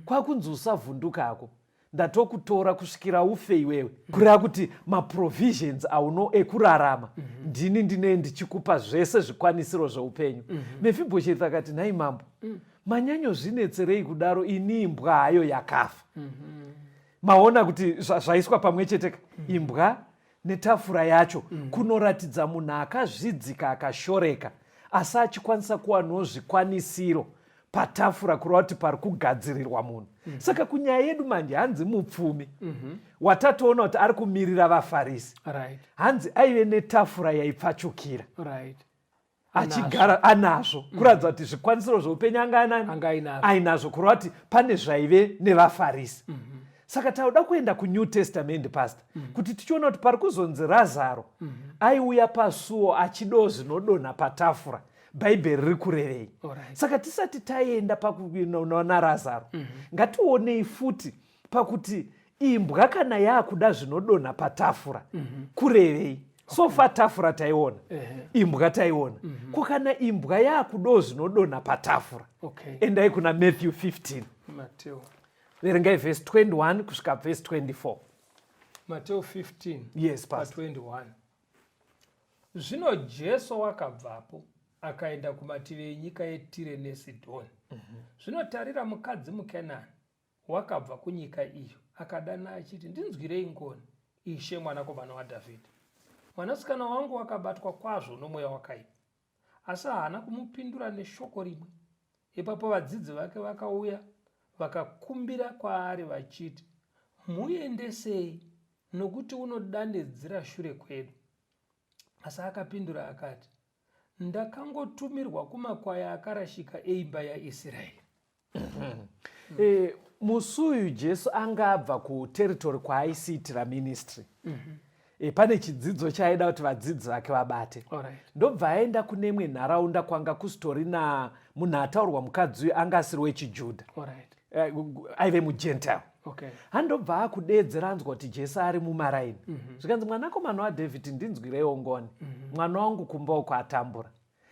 Speaker 3: Kwakunzi, "Usavhunduka hako, ndatokutora kusvikira ufe iwewe." Kureva kuti maprovisions auno ekurarama, ndini ndine ndichikupa zvese zvikwanisiro zveupenyu. Mefibhoshethi akati, "Nhai mambo, manyanyozvinetserei kudaro? Ini imbwa hayo yakafa." Maona kuti zvaiswa pamwe chete ka, imbwa netafura yacho, kunoratidza munhu akazvidzika, akashoreka, asi achikwanisa kuwanawo zvikwanisiro patafura, kureva kuti pari kugadzirirwa munhu. Saka kunyaya yedu manje, hanzi mupfumi watatoona kuti ari kumirira vaFarisi, hanzi aive netafura yaipfachukira, achigara anazvo, kuratidza kuti zvikwanisiro zveupenyu anga anani?
Speaker 2: Anga ainazvo.
Speaker 3: Ainazvo, kureva kuti pane zvaive nevaFarisi. Saka tauda kuenda kuNew Testament, Pastor, kuti tichiona kuti pari kuzonzi Razaro aiuya pasuo achidawo zvinodonha patafura, Bhaibheri riri kurevei? Saka tisati taenda pakuona Razaro, ngationei futi pakuti imbwa kana yaakuda zvinodonha patafura, kurevei? So far tafura taiona, imbwa taiona. Ko kana imbwa yaakudawo zvinodonha patafura? Endai kuna Matthew 15.
Speaker 2: Mateo.
Speaker 3: Verengai vhesi 21 kusvika vhesi 24.
Speaker 2: Mateo 15.
Speaker 3: Yes, Pastor.
Speaker 2: Pa21. Zvino Jesu wakabvapo akaenda kumativi enyika yeTire neSidhoni. Zvino tarira, mukadzi muKenani wakabva kunyika iyo akadana achiti, "Ndinzwirei ngoni, Ishe, Mwanakomana waDhavhidhi. Mwanasikana wangu wakabatwa kwazvo nomweya wakaipa." Asi haana kumupindura neshoko rimwe. Ipapo vadzidzi vake vakauya vakakumbira kwaari vachiti, "Muendesei, nokuti unodanidzira shure kwedu." Asi akapindura akati, "Ndakangotumirwa kumakwai akarashika eimba yaIsraeri."
Speaker 3: Musi uyu Jesu anga abva kuterritory kwaaisiitira ministry. E, pane chidzidzo chaaida kuti vadzidzi vake vabate. Ndobva aenda kune imwe nharaunda kwanga kusitori na munhu ataurwa mukadzi uyu anga asiri wechijudha. Eh, aive mugentile. Handobva akudeedzera anzwa kuti Jesu ari mumaraini. Zvikanzi, mwanakomana waDhavhidhi, ndinzwireiwo ngoni. Mwana wangu kumba uko atambura.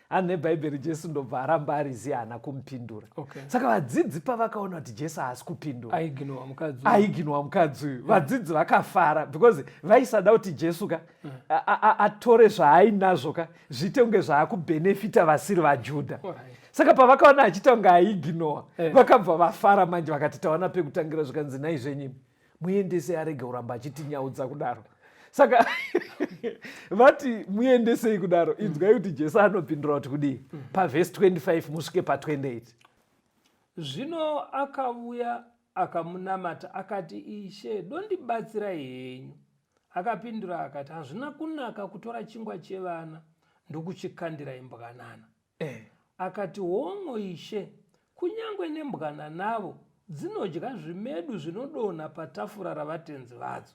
Speaker 3: Hanzi nebhaibheri Jesu ndobva aramba ari ziya, haana kumupindura. Saka vadzidzi pavakaona kuti Jesu haasi kupindura,
Speaker 2: aiginwa mukadzi uyu.
Speaker 3: Aiginwa mukadzi uyu, vadzidzi vakafara because vaisada kuti Jesu ka atore zvaainazvo ka zviite kunge zvaakubhenefita vasiri vaJudha. Saka pavakaona achiita kunge aiginowa, vakabva vafara manje, vakati tawana pekutangira. Zvikanzi, naizvenyimi muendese arege kuramba achitinyaudza kudaro. Saka vati muendesei kudaro, inzwai kuti Jesu anopindura kuti kudii pavhesi 25 musvike pa28.
Speaker 2: Zvino akauya akamunamata akati, Ishe, dondibatsirai henyu. Akapindura akati, Hazvina kunaka kutora chingwa chevana ndokuchikandira imbwanana. Akati, Hon'o Ishe, kunyange nembwana navo dzinodya zvimedu zvinodonha patafura ravatenzi vadzo.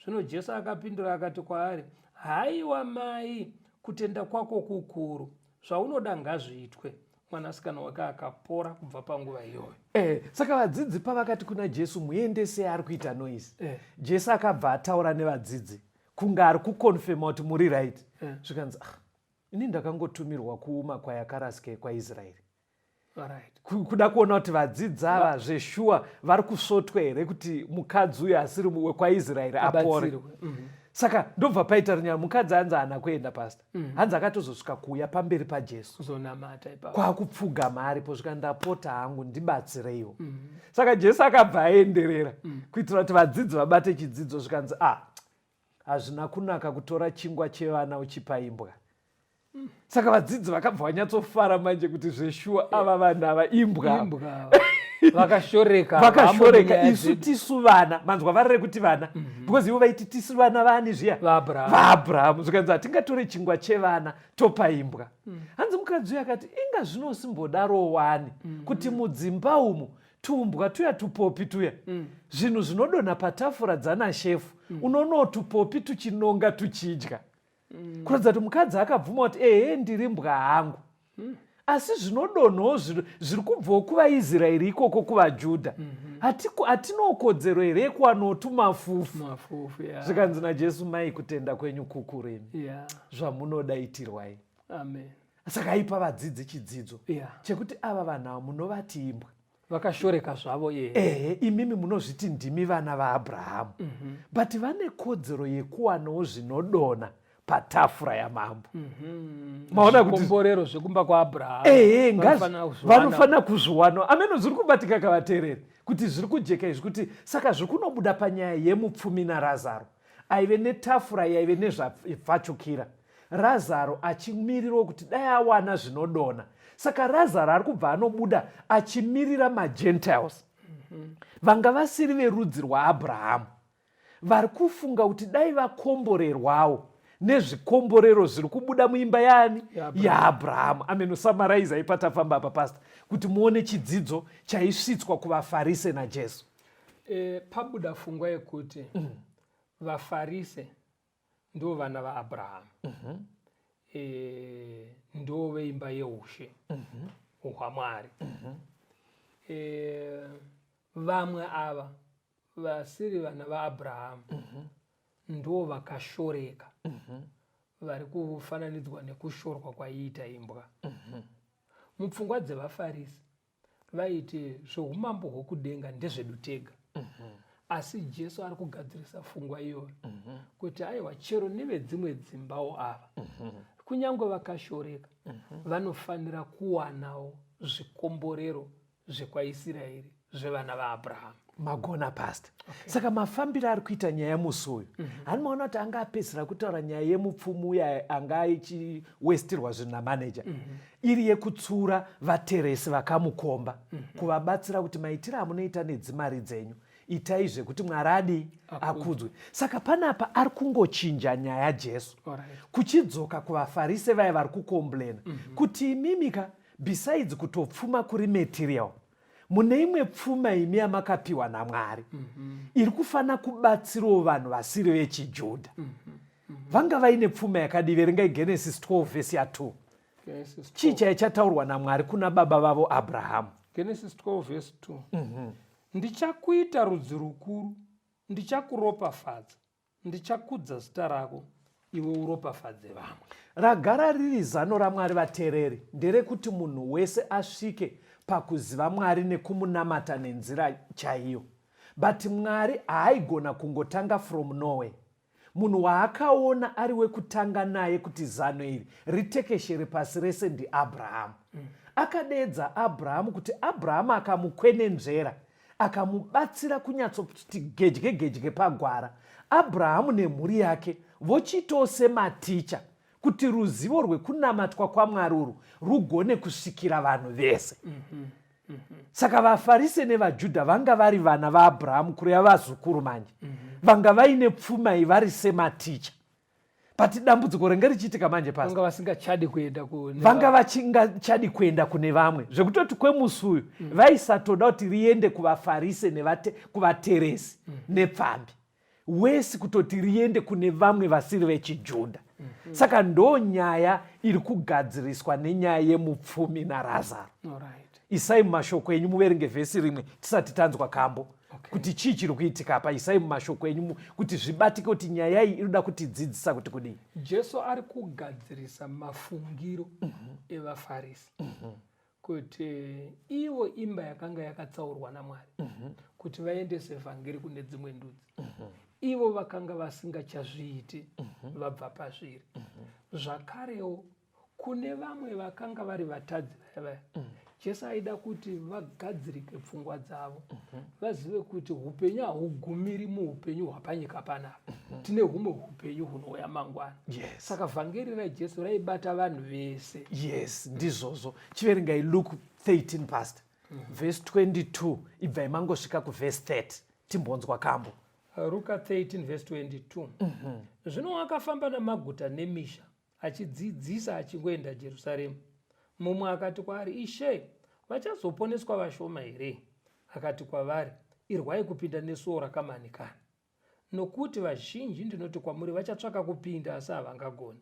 Speaker 2: Zvino Jesu akapindura akati kwaari, Haiwa mai, kutenda kwako kukuru, zvaunoda ngazviitwe. Mwanasikana wake akapora kubva panguva iyoyo.
Speaker 3: Saka vadzidzi pavakati kuna Jesu, muendesei ari kuita noise, Jesu akabva ataura nevadzidzi kunge ari kukonfema kuti muri right. Zvikanzi, ah, ini ndakangotumirwa kumakwai akarasika ekwaIsraeri. Kuda kuona kuti vadzidzi ava zveshuwa vari kusvotwa here kuti mukadzi uyu asiri wekwaIsraeri apore.
Speaker 2: Abatsirwe.
Speaker 3: Saka ndobva paita runyaya, mukadzi hanzi haana kuenda pasta. Hanzi akatozosvika kuuya pamberi paJesu
Speaker 2: kuzonamata ipapo,
Speaker 3: kwakupfugama aripo, svika, ndapota hangu ndibatsireiwo. Saka Jesu akabva aenderera kuitira kuti vadzidzi vabate chidzidzo. Zvikanzi, ah, hazvina kunaka kutora chingwa chevana uchipa imbwa. Saka vadzidzi vakabva vanyatsofara manje kuti zveshuwa ava vanhu ava imbwa.
Speaker 2: Imbwa vakashoreka.
Speaker 3: Vakashoreka.
Speaker 2: Vamwe
Speaker 3: Isu tisu vana, manzwa vari rekuti vana, because ivo vaiti tisu vana vani zviya?
Speaker 2: VaAbraham.
Speaker 3: VaAbraham. Zvikanzi hatingatore chingwa chevana topa imbwa. Hanzi mukadzi uyu akati, inga zvinosimbodaro wani kuti mudzimba umu tumbwa tuya tupopi tuya, zvinhu zvinodonha patafura dzana shefu, unoonawo tupopi tuchinonga tuchidya. Kuratidza kuti mukadzi akabvuma kuti ehe, ndiri mbwa hangu, asi zvinodonhawo zviri kubvawo kuvaIsraeri ikoko, kuvaJudha. Hatinawo kodzero here yekuwanawo tumafufu?
Speaker 2: Mafufu, ya.
Speaker 3: Zvikanzi naJesu, mai, kutenda kwenyu kukuru imi. Zvamunoda itirwai.
Speaker 2: Amen.
Speaker 3: Saka aipa vadzidzi chidzidzo chekuti ava vanhu ava munovati imbwa,
Speaker 2: vakashoreka zvavo iye.
Speaker 3: Ehe, imimi munozviti ndimi vana vaAbrahamu, but vane kodzero yekuwanawo zvinodonha patafura yamambo. Maona kuti
Speaker 2: zvikomborero zvekumba kwaAbraham
Speaker 3: ehe,
Speaker 2: vanofanira kuzviwana.
Speaker 3: Vanofanira kuzviwana. Ameno zviri kubatika kavateereri kuti zviri kujeka izvi, kuti saka zviri kunobuda panyaya yemupfumi naRazaro aive netafura yaive nezvapfachukira, Razaro achimirirawo kuti dai awana zvinodonha. Saka Razaro ari kubva anobuda achimirira magentiles vanga vasiri verudzi rwaAbrahamu, vari kufunga kuti dai vakomborerwawo nezvikomborero zviri kubuda muimba yaani?
Speaker 2: YaAbrahamu.
Speaker 3: YaAbrahamu. Ameno samaraiza ipatafamba apa pasta kuti muone chidzidzo chaisvitswa kuvaFarise naJesu.
Speaker 2: Pabuda fungwa yekuti vaFarise ndo vana vaAbrahamu, ndo veimba yeushe hwaMwari. Vamwe ava vasiri vana vaAbrahamu ndo vakashoreka, vari kufananidzwa nekushorwa kwaiita imbwa. Mupfungwa dzevaFarisi vaiti zveumambo hwokudenga ndezvedu tega. Asi Jesu ari kugadzirisa pfungwa iyoyo kuti aiwa, chero nevedzimwe dzimbawo ava, kunyange vakashoreka, vanofanira kuwanawo zvikomborero zvekwaIsraeri, zvevana vaAbrahamu.
Speaker 3: Magona pasta. Saka mafambiro ari kuita nyaya musi uyu, hani maona kuti anga apedzisira kutaura nyaya yemupfumi uya anga achiwestirwa zvinhu namaneja, iri yekutsura vateresi vakamukomba, kuvabatsira kuti maitiro amunoita nedzimari dzenyu, itai zvekuti Mwari adii? Akudzwe. Saka panapa ari kungochinja nyaya Jesu, kuchidzoka kuvaFarise vaya vari kukomblena kuti imimi ka, besides kutopfuma kuri material, Mune imwe pfuma imi yamakapiwa naMwari iri kufanira kubatsirawo vanhu vasiri vechiJudha. Vanga vaine pfuma yakadii? Verengai Genesis 12 vhesi ya2. Chii chaichataurwa naMwari kuna baba vavo Abrahamu?
Speaker 2: Genesis 12 vhesi 2. Ndichakuita rudzi rukuru, ndichakuropafadza, ndichakudza zita rako, iwe uropafadze vamwe.
Speaker 3: Ragara riri zano raMwari vateereri nderekuti munhu wese asvike pakuziva Mwari nekumunamata nenzira chaiyo. But Mwari haaigona kungotanga from nowhere. Munhu waakaona ari wekutanga naye kuti zano iri ritekeshere pasi rese ndiAbrahamu. Akadeedza Abrahamu kuti Abrahamu akamukwenenzvera akamubatsira kunyatsoti gedye gedye pagwara. Abrahamu nemhuri yake vochiitawo sematicha kuti ruzivo rwekunamatwa kwaMwari urwu rugone kusvikira vanhu vese. Saka vaFarise nevaJudha vanga vari vana vaAbrahamu, kureva vazukuru manje. Vanga vaine pfuma iyi vari sematicha. But dambudziko ringe richiitika manje pasi,
Speaker 2: vanga vasingachadi kuenda
Speaker 3: kune vanga vachingachadi kuenda kune vamwe, zvekutoti kwemusi uyu vaisatoda kuti riende kuvaFarise kuvateresi nepfambi wesi, kutoti riende kune vamwe vasiri vechiJudha. Saka ndo nyaya iri kugadziriswa nenyaya yemupfumi naRazaro. Isai mumashoko enyu muverenge vhesi rimwe tisati tanzwa kambo. Kuti chii chiri kuitika apa. Isai mumashoko enyu kuti zvibatike kuti nyaya iyi inoda kutidzidzisa kuti kudii.
Speaker 2: Jesu ari kugadzirisa mafungiro evaFarisi kuti ivo imba yakanga yakatsaurwa naMwari kuti vaendese vhangeri kune dzimwe ndudzi, ivo vakanga vasingachazviiti, vabva pazviri. Zvakarewo kune vamwe vakanga vari vatadzi vaya vaya, Jesu aida kuti vagadzirike pfungwa dzavo, vazive kuti upenyu hahugumiri muupenyu hwapanyika panapa, tine humwe upenyu hunouya mangwana. Saka vhangeri raJesu raibata vanhu vese.
Speaker 3: Yes, ndizvozvo. Chiverengai Luke 13 pastor, verse 22, ibvai mangosvika kuvhesi 30, timbonzwa kambo.
Speaker 2: Ruka 13 verse 22. Zvino wakafamba namaguta nemisha achidzidzisa achingoenda Jerusarema. Mumwe akati kwaari, Ishe, vachazoponeswa vashoma here? Akati kwavari, Irwai kupinda nesuo rakamanikana, nokuti vazhinji ndinoti kwamuri vachatsvaka kupinda asi havangagoni.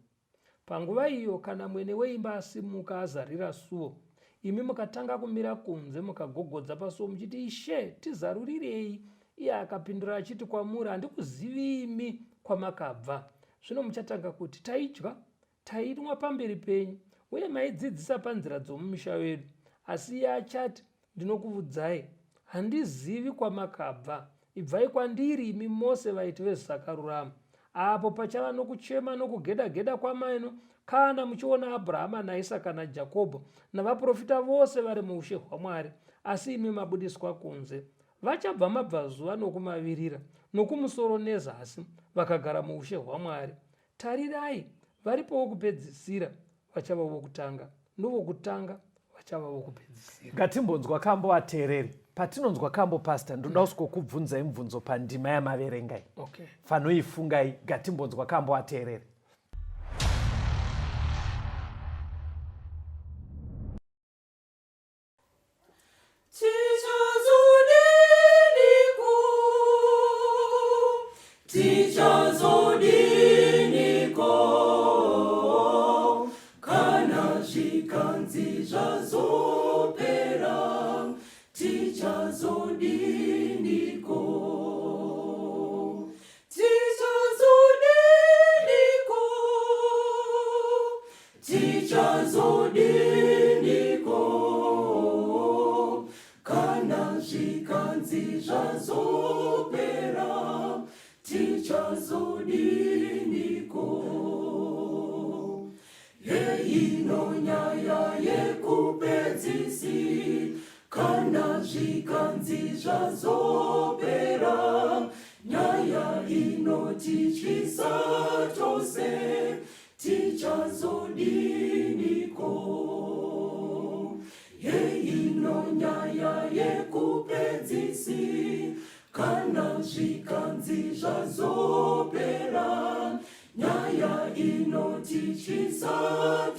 Speaker 2: Panguva iyo kana mwene weimba asimuka azarira suo, imi mukatanga kumira kunze mukagogodza pasuo muchiti, Ishe, tizarurirei. Iye akapindura achiti kwamuri, Handikuzivii imi kwamakabva. Zvino muchatanga kuti, Taidya, tainwa pamberi penyu, uye maidzidzisa panzira dzomumisha wedu. Asi iye achati, Ndinokuvudzai, handizivi kwamakabva. Ibvai kwandiri, imi mose vaiti vezvisakarurama. Apo pachava nokuchema nokugeda-geda kwameno, kana muchiona Abrahama naIsaka naJakobho navaprofita vose vari muushe hwaMwari, asi imi mabudiswa kunze. Vachabva mabvazuva nokumavirira, nokumusoro nezasi, vakagara muushe hwaMwari. Tarirai, varipo vokupedzisira vachava vokutanga, novokutanga vachava vokupedzisira.
Speaker 3: Ngatimbonzwa kambo vateereri. Patinonzwa kambo pastor, ndoda kusvikokubvunzai mubvunzo pandima yamaverengai. Fanoifungai, ngatimbonzwa kambo vateereri.
Speaker 1: Tichazodiniko kana zvikanzi zvazopera, tichazodiniko, tichazodiniko, tichazodiniko kana zvikanzi zvazopera, tichazodiniko? Heino nyaya yekupedzisi kana zvikanzi zvazopera, nyaya inotityisa tose, tichazodiniko? Heino nyaya yekupedzisi kana zvikanzi zvazopera, nyaya inotityisa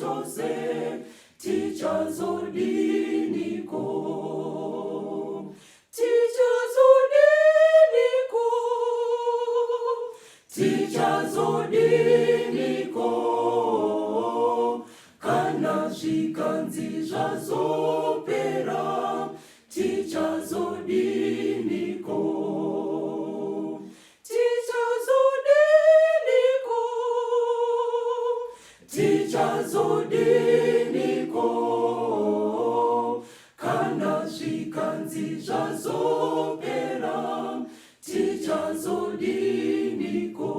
Speaker 1: tose, tichazodiniko? Tichazodiniko? Tichazodiniko? Tichazodiniko? Kana zvikanzi zvazopera, tichazodiniko?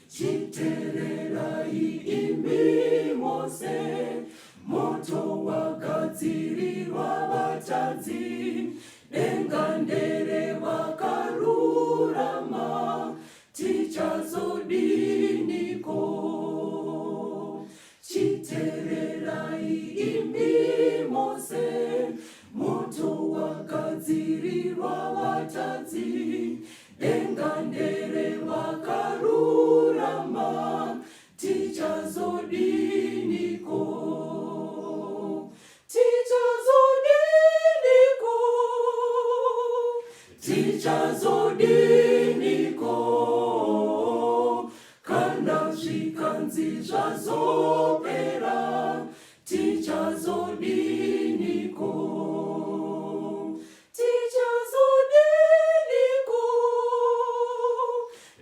Speaker 1: Chitererai imi mose, moto wagadzirirwa vatadzi, denga ndere vakarurama, tichazodiniko? Chitererai imi mose, moto wagadzirirwa vatadzi, denga ndere vakarurama, tichazodiniko? Tichazodiniko? Tichazodiniko? Kana zvikanzi zvazopera, tichazodiniko? Tichazodiniko?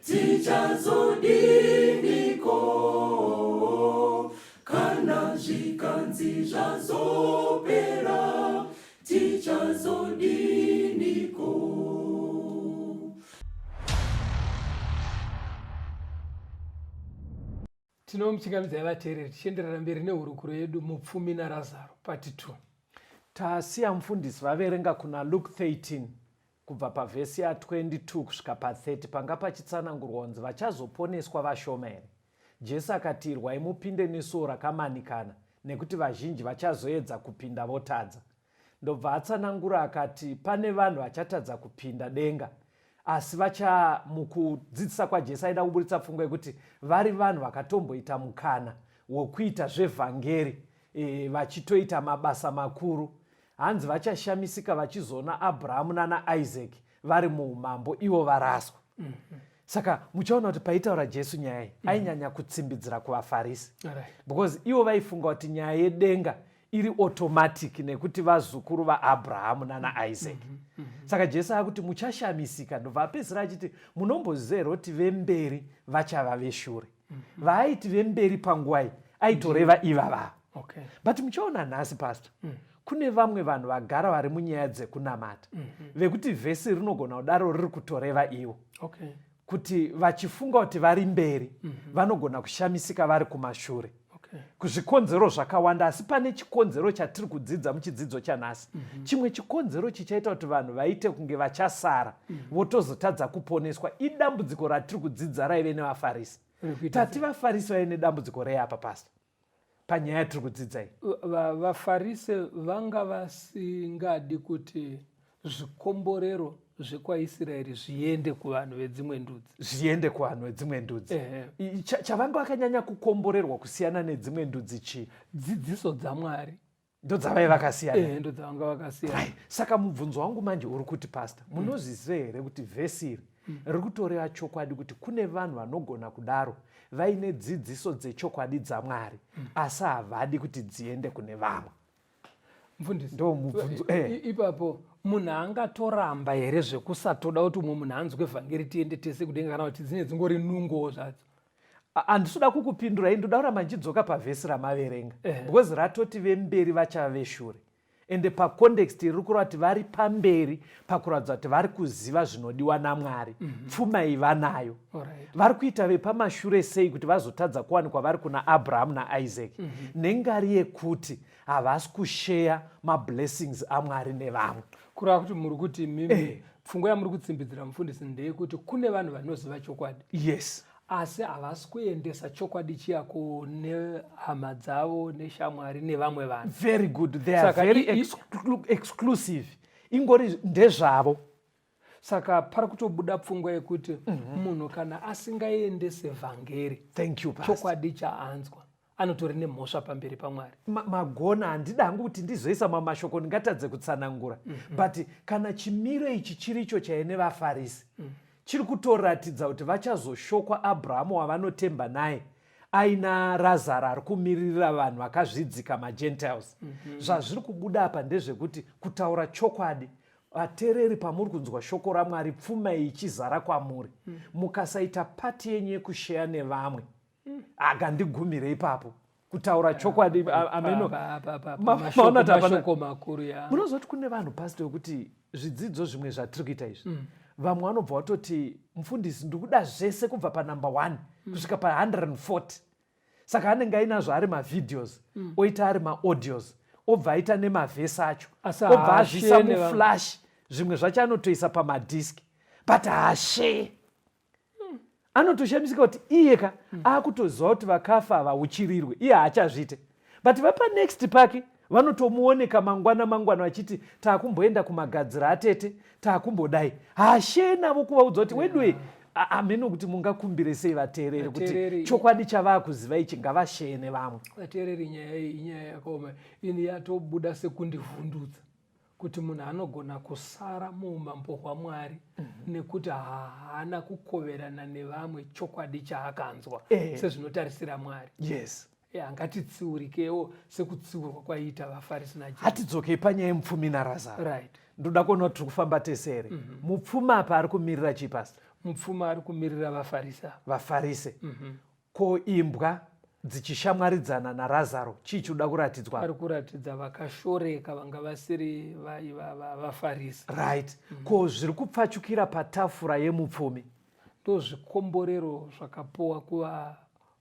Speaker 1: Tichazodiniko? Kana zvikanzi zvazopera, tichazodiniko?
Speaker 2: Tinomuchingamidzai vateereri tichienderera mberi nehurukuro yedu Mupfumi naRazaro part 2.
Speaker 3: Tasiya mufundisi vaverenga kuna Luke 13 kubva pavhesi ya 22 kusvika pa30 panga pachitsanangurwa kunzi vachazoponeswa vashoma here. Jesu akati irwai mupinde nesuo rakamanikana nekuti vazhinji vachazoedza kupinda votadza. Ndobva atsanangura akati pane vanhu vachatadza kupinda denga asi vacha mukudzidzisa kwaJesu aida kuburitsa pfungwa yekuti vari vanhu vakatomboita mukana wokuita zvevhangeri e, vachitoita mabasa makuru hanzi vachashamisika vachizoona Abrahamu nana Isaac vari muumambo ivo varaswa. Mm -hmm. Saka muchaona kuti paitaura Jesu nyaya iyi mm -hmm. ainyanya kutsimbidzira kuvaFarisi right. Because ivo vaifunga kuti nyaya yedenga iri automatic nekuti vazukuru vaAbrahamu nana Isaac. Mm -hmm. Mm -hmm. Saka Jesu akuti muchashamisika ndobva apedzisira achiti munomboziva here kuti vemberi vachava veshure. Mm -hmm. Vaaiti vemberi panguva iyi aitoreva ivava. Okay. But muchaona nhasi pastor kune vamwe vanhu vagara vari munyaya dzekunamata vekuti vhesi rinogona kudaro riri kutoreva ivo.
Speaker 2: Okay.
Speaker 3: Kuti vachifunga kuti vari mberi vanogona kushamisika vari kumashure.
Speaker 2: Okay.
Speaker 3: Kuzvikonzero zvakawanda, asi pane chikonzero chatiri kudzidza muchidzidzo chanhasi. Chimwe chikonzero chichaita kuti vanhu vaite kunge vachasara votozotadza kuponeswa idambudziko ratiri kudzidza raive nevaFarisi. Tati vaFarisi vaive nedambudziko rei apa pastor? Panyaya yatiri kudzidza iyi.
Speaker 2: VaFarise vanga vasingadi kuti zvikomborero zvekwaIsraeri zviende kuvanhu vedzimwe ndudzi.
Speaker 3: Zviende kuvanhu vedzimwe ndudzi. Chavanga vakanyanya kukomborerwa kusiyana nedzimwe ndudzi chii?
Speaker 2: Dzidziso dzaMwari.
Speaker 3: Ndodzavaiva vakasiyana.
Speaker 2: Ndodzavanga vakasiyana.
Speaker 3: Right. Saka mubvunzo wangu manje uri kuti pastor, munozviziva here kuti vhesi iri riri kutoreva chokwadi kuti kune vanhu vanogona kudaro vaine dzidziso dzechokwadi dzaMwari asi havadi kuti dziende kune vamwe.
Speaker 2: Mfundisi,
Speaker 3: ndo mubvunzo.
Speaker 2: Ipapo munhu angatoramba here zvekusatoda kuti umwe munhu anzwe vhangeri tiende tese kudenga, kana kuti dzine dzingori nungowo zvadzo?
Speaker 3: Handisi kuda kukupindurai, ndoda kuramba ndichidzoka pavhesi ramaverenga because ratoti vemberi vachava veshure, ende pacontext riri kureva kuti vari pamberi pakuratidza kuti vari kuziva zvinodiwa naMwari. Pfuma iyi vanayo. Vari kuita vepamashure sei kuti vazotadza kuwanikwa vari kuna Abrahamu naIsaac? Nengari yekuti havasi kusheya mablessings aMwari nevamwe.
Speaker 2: Kureva kuti muri kuti mimi pfungwa yamuri kutsimbidzira mufundisi ndeyekuti kune vanhu vanoziva chokwadi.
Speaker 3: Yes.
Speaker 2: Asi havasi kuendesa chokwadi chiya kune hama dzavo neshamwari nevamwe vanhu.
Speaker 3: Very good. They are very exclusive. Ingori ndezvavo.
Speaker 2: Saka pari kutobuda pfungwa yekuti munhu kana asingaendese vhangeri,
Speaker 3: Thank you, Pastor.
Speaker 2: chokwadi chaanzwa anotori nemhosva pamberi paMwari.
Speaker 3: Magona, handida hangu kuti ndizoisa mamwe mashoko ndingatadze kutsanangura. But kana chimiro ichi chiricho chaine vaFarisi, chiri kutoratidza kuti vachazoshokwa Abrahamu wavanotemba naye. Aina Razaro ari kumiririra vanhu vakazvidzika, maGentiles. Zvazviri kubuda apa ndezvekuti, kutaura chokwadi, vateereri, pamuri kunzwa shoko raMwari, pfuma iyi ichizara kwamuri, mukasaita part yenyu yekusheya nevamwe, agandigumire ipapo. Kutaura chokwadi, ameno. Maona kuti hapana-
Speaker 2: Mashoko makuru, ya.
Speaker 3: Munozoti kune vanhu, pastor, wekuti zvidzidzo zvimwe zvatiri kuita izvi, vamwe vanobva vatoti, "Mufundisi, ndikuda zvese kubva panumber 1 kusvika pa140." Saka anenge ainazvo ari mavideos, oita ari maaudios, obva aita nemavhesi acho,
Speaker 2: Asi
Speaker 3: obva azvisa
Speaker 2: haashare nevamwe.
Speaker 3: muflash, zvimwe zvacho anotoisa pamadhiski, but haashare. Anotoshamisika kuti iye ka akutoziva kuti vakafa havauchirirwe, iye haachazviite, but vapanext pake vanotomuoneka mangwana mangwana vachiti, "Taakumboenda kumagadzira atete, taakumbodai." Haashare navo kuvaudza kuti, "Wedwe." Hameno kuti mungakumbire sei vateereri kuti chokwadi chavaakuziva ichi ngavashare nevamwe.
Speaker 2: Vateereri, nyaya iyi inyaya yakaoma. Ini yatobuda sekundivhundutsa kuti munhu anogona kusara muumambo hwaMwari nekuti haana kukoverana nevamwe chokwadi chaakanzwa sezvinotarisira Mwari. Ya, ngatitsiurikewo sekutsiurwa kwaiita vaFarisi naJesu.
Speaker 3: Hatidzokei panyaya yemupfumi naRazaro. Ndoda kuona kuti tiri kufamba tese here. Mupfumi apa ari kumirira chii, pastor?
Speaker 2: Mupfumi ari kumirira vaFarisi ava.
Speaker 3: Vafarise. Ko imbwa dzichishamwaridzana naRazaro, chii chinoda kuratidzwa?
Speaker 2: Ari kuratidza vakashoreka vanga vasiri vaFarisi.
Speaker 3: Right. Ko zviri kupfachukira patafura yemupfumi?
Speaker 2: Ndo zvikomborero zvakapuwa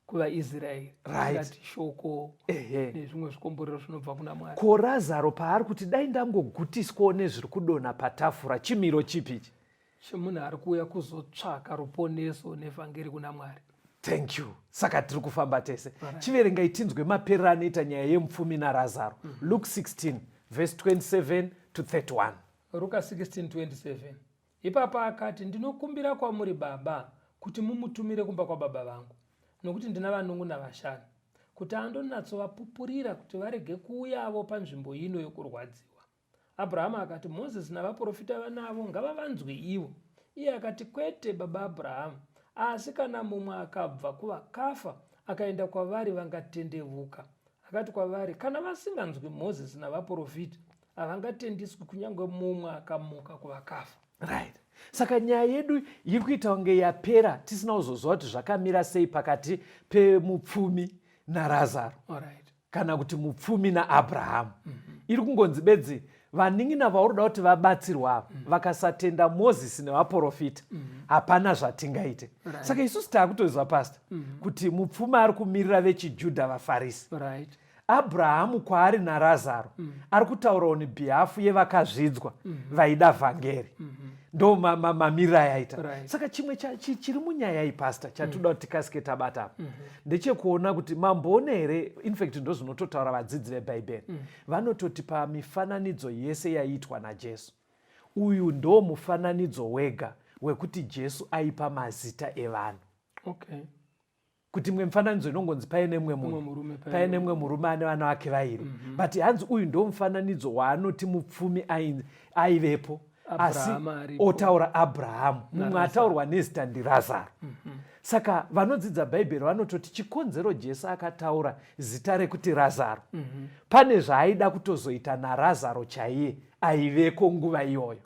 Speaker 2: kuvaIsraeri. Ngati shoko nezvimwe zvikomborero zvinobva kuna Mwari.
Speaker 3: Ko Razaro paari kuti, "Dai ndangogutiswawo nezviri kudonha patafura," chimiro chipi ichi?
Speaker 2: Chemunhu ari kuuya kuzotsvaka ruponeso nevhangeri kuna Mwari.
Speaker 3: Thank you. Saka tiri kufamba tese. Chiverengai tinzwe maperero anoita nyaya yemupfumi naRazaro. Luke 16 verse 27 to 31.
Speaker 2: Ruka 16:27. Ipapo akati, "Ndinokumbira kwamuri, baba, kuti mumutumire kumba kwababa vangu, nokuti ndina vanun'una vashanu, kuti andonyatsovapupurira, kuti varege kuuyavo panzvimbo ino yokurwadziwa." Abrahama akati, "Mozisi navaprofita vanavo, ngavavanzwe ivo." Iye akati, "Kwete, baba Abrahamu, asi kana mumwe akabva kuvakafa akaenda kwavari, vangatendevuka." Akati kwavari, "Kana vasinganzwi Mozisi navaprofita, havangatendiswi kunyange mumwe akamuka kuvakafa."
Speaker 3: Right. Saka nyaya yedu iri kuita kunge yapera tisina kuzoziva kuti zvakamira sei pakati pemupfumi naRazaro kana kuti mupfumi naAbrahamu. Iri kungonzi bedzi vanin'ina vauri kuda kuti vabatsirwa ava, vakasatenda Mozisi nevaprofita, hapana zvatingaite. Saka isusu taakutoziva, pastor, kuti mupfumi ari kumirira vechiJudha, vaFarisi. Abrahamu kwaari naRazaro ari kutaura on behalf yevakazvidzwa vaida vhangeri. Ndo mamiriro ayaita. Saka chimwe chiri munyaya iyi, pastor, chatoda kuti tikasike tabata apa ndechekuona kuti mamboona here, infact ndo zvinototaura vadzidzi vebhaibheri, vanototi pamifananidzo yese yaiitwa naJesu, uyu ndo mufananidzo wega wekuti Jesu aipa mazita evanhu. Kuti imwe mifananidzo inongonzi paine mumwe
Speaker 2: mumwe
Speaker 3: munhu,
Speaker 2: murume,
Speaker 3: paine mumwe murume ane vana vake vairi, but hanzi uyu ndo mufananidzo waanoti mupfumi aivepo, asi
Speaker 2: Abrahama aripo.
Speaker 3: Otaura Abrahamu, mumwe ataurwa nezita ndiRazaro. Saka vanodzidza bhaibheri vanototi chikonzero Jesu akataura zita rekuti Razaro, pane zvaaida kutozoita naRazaro chaiye aiveko nguva iyoyo,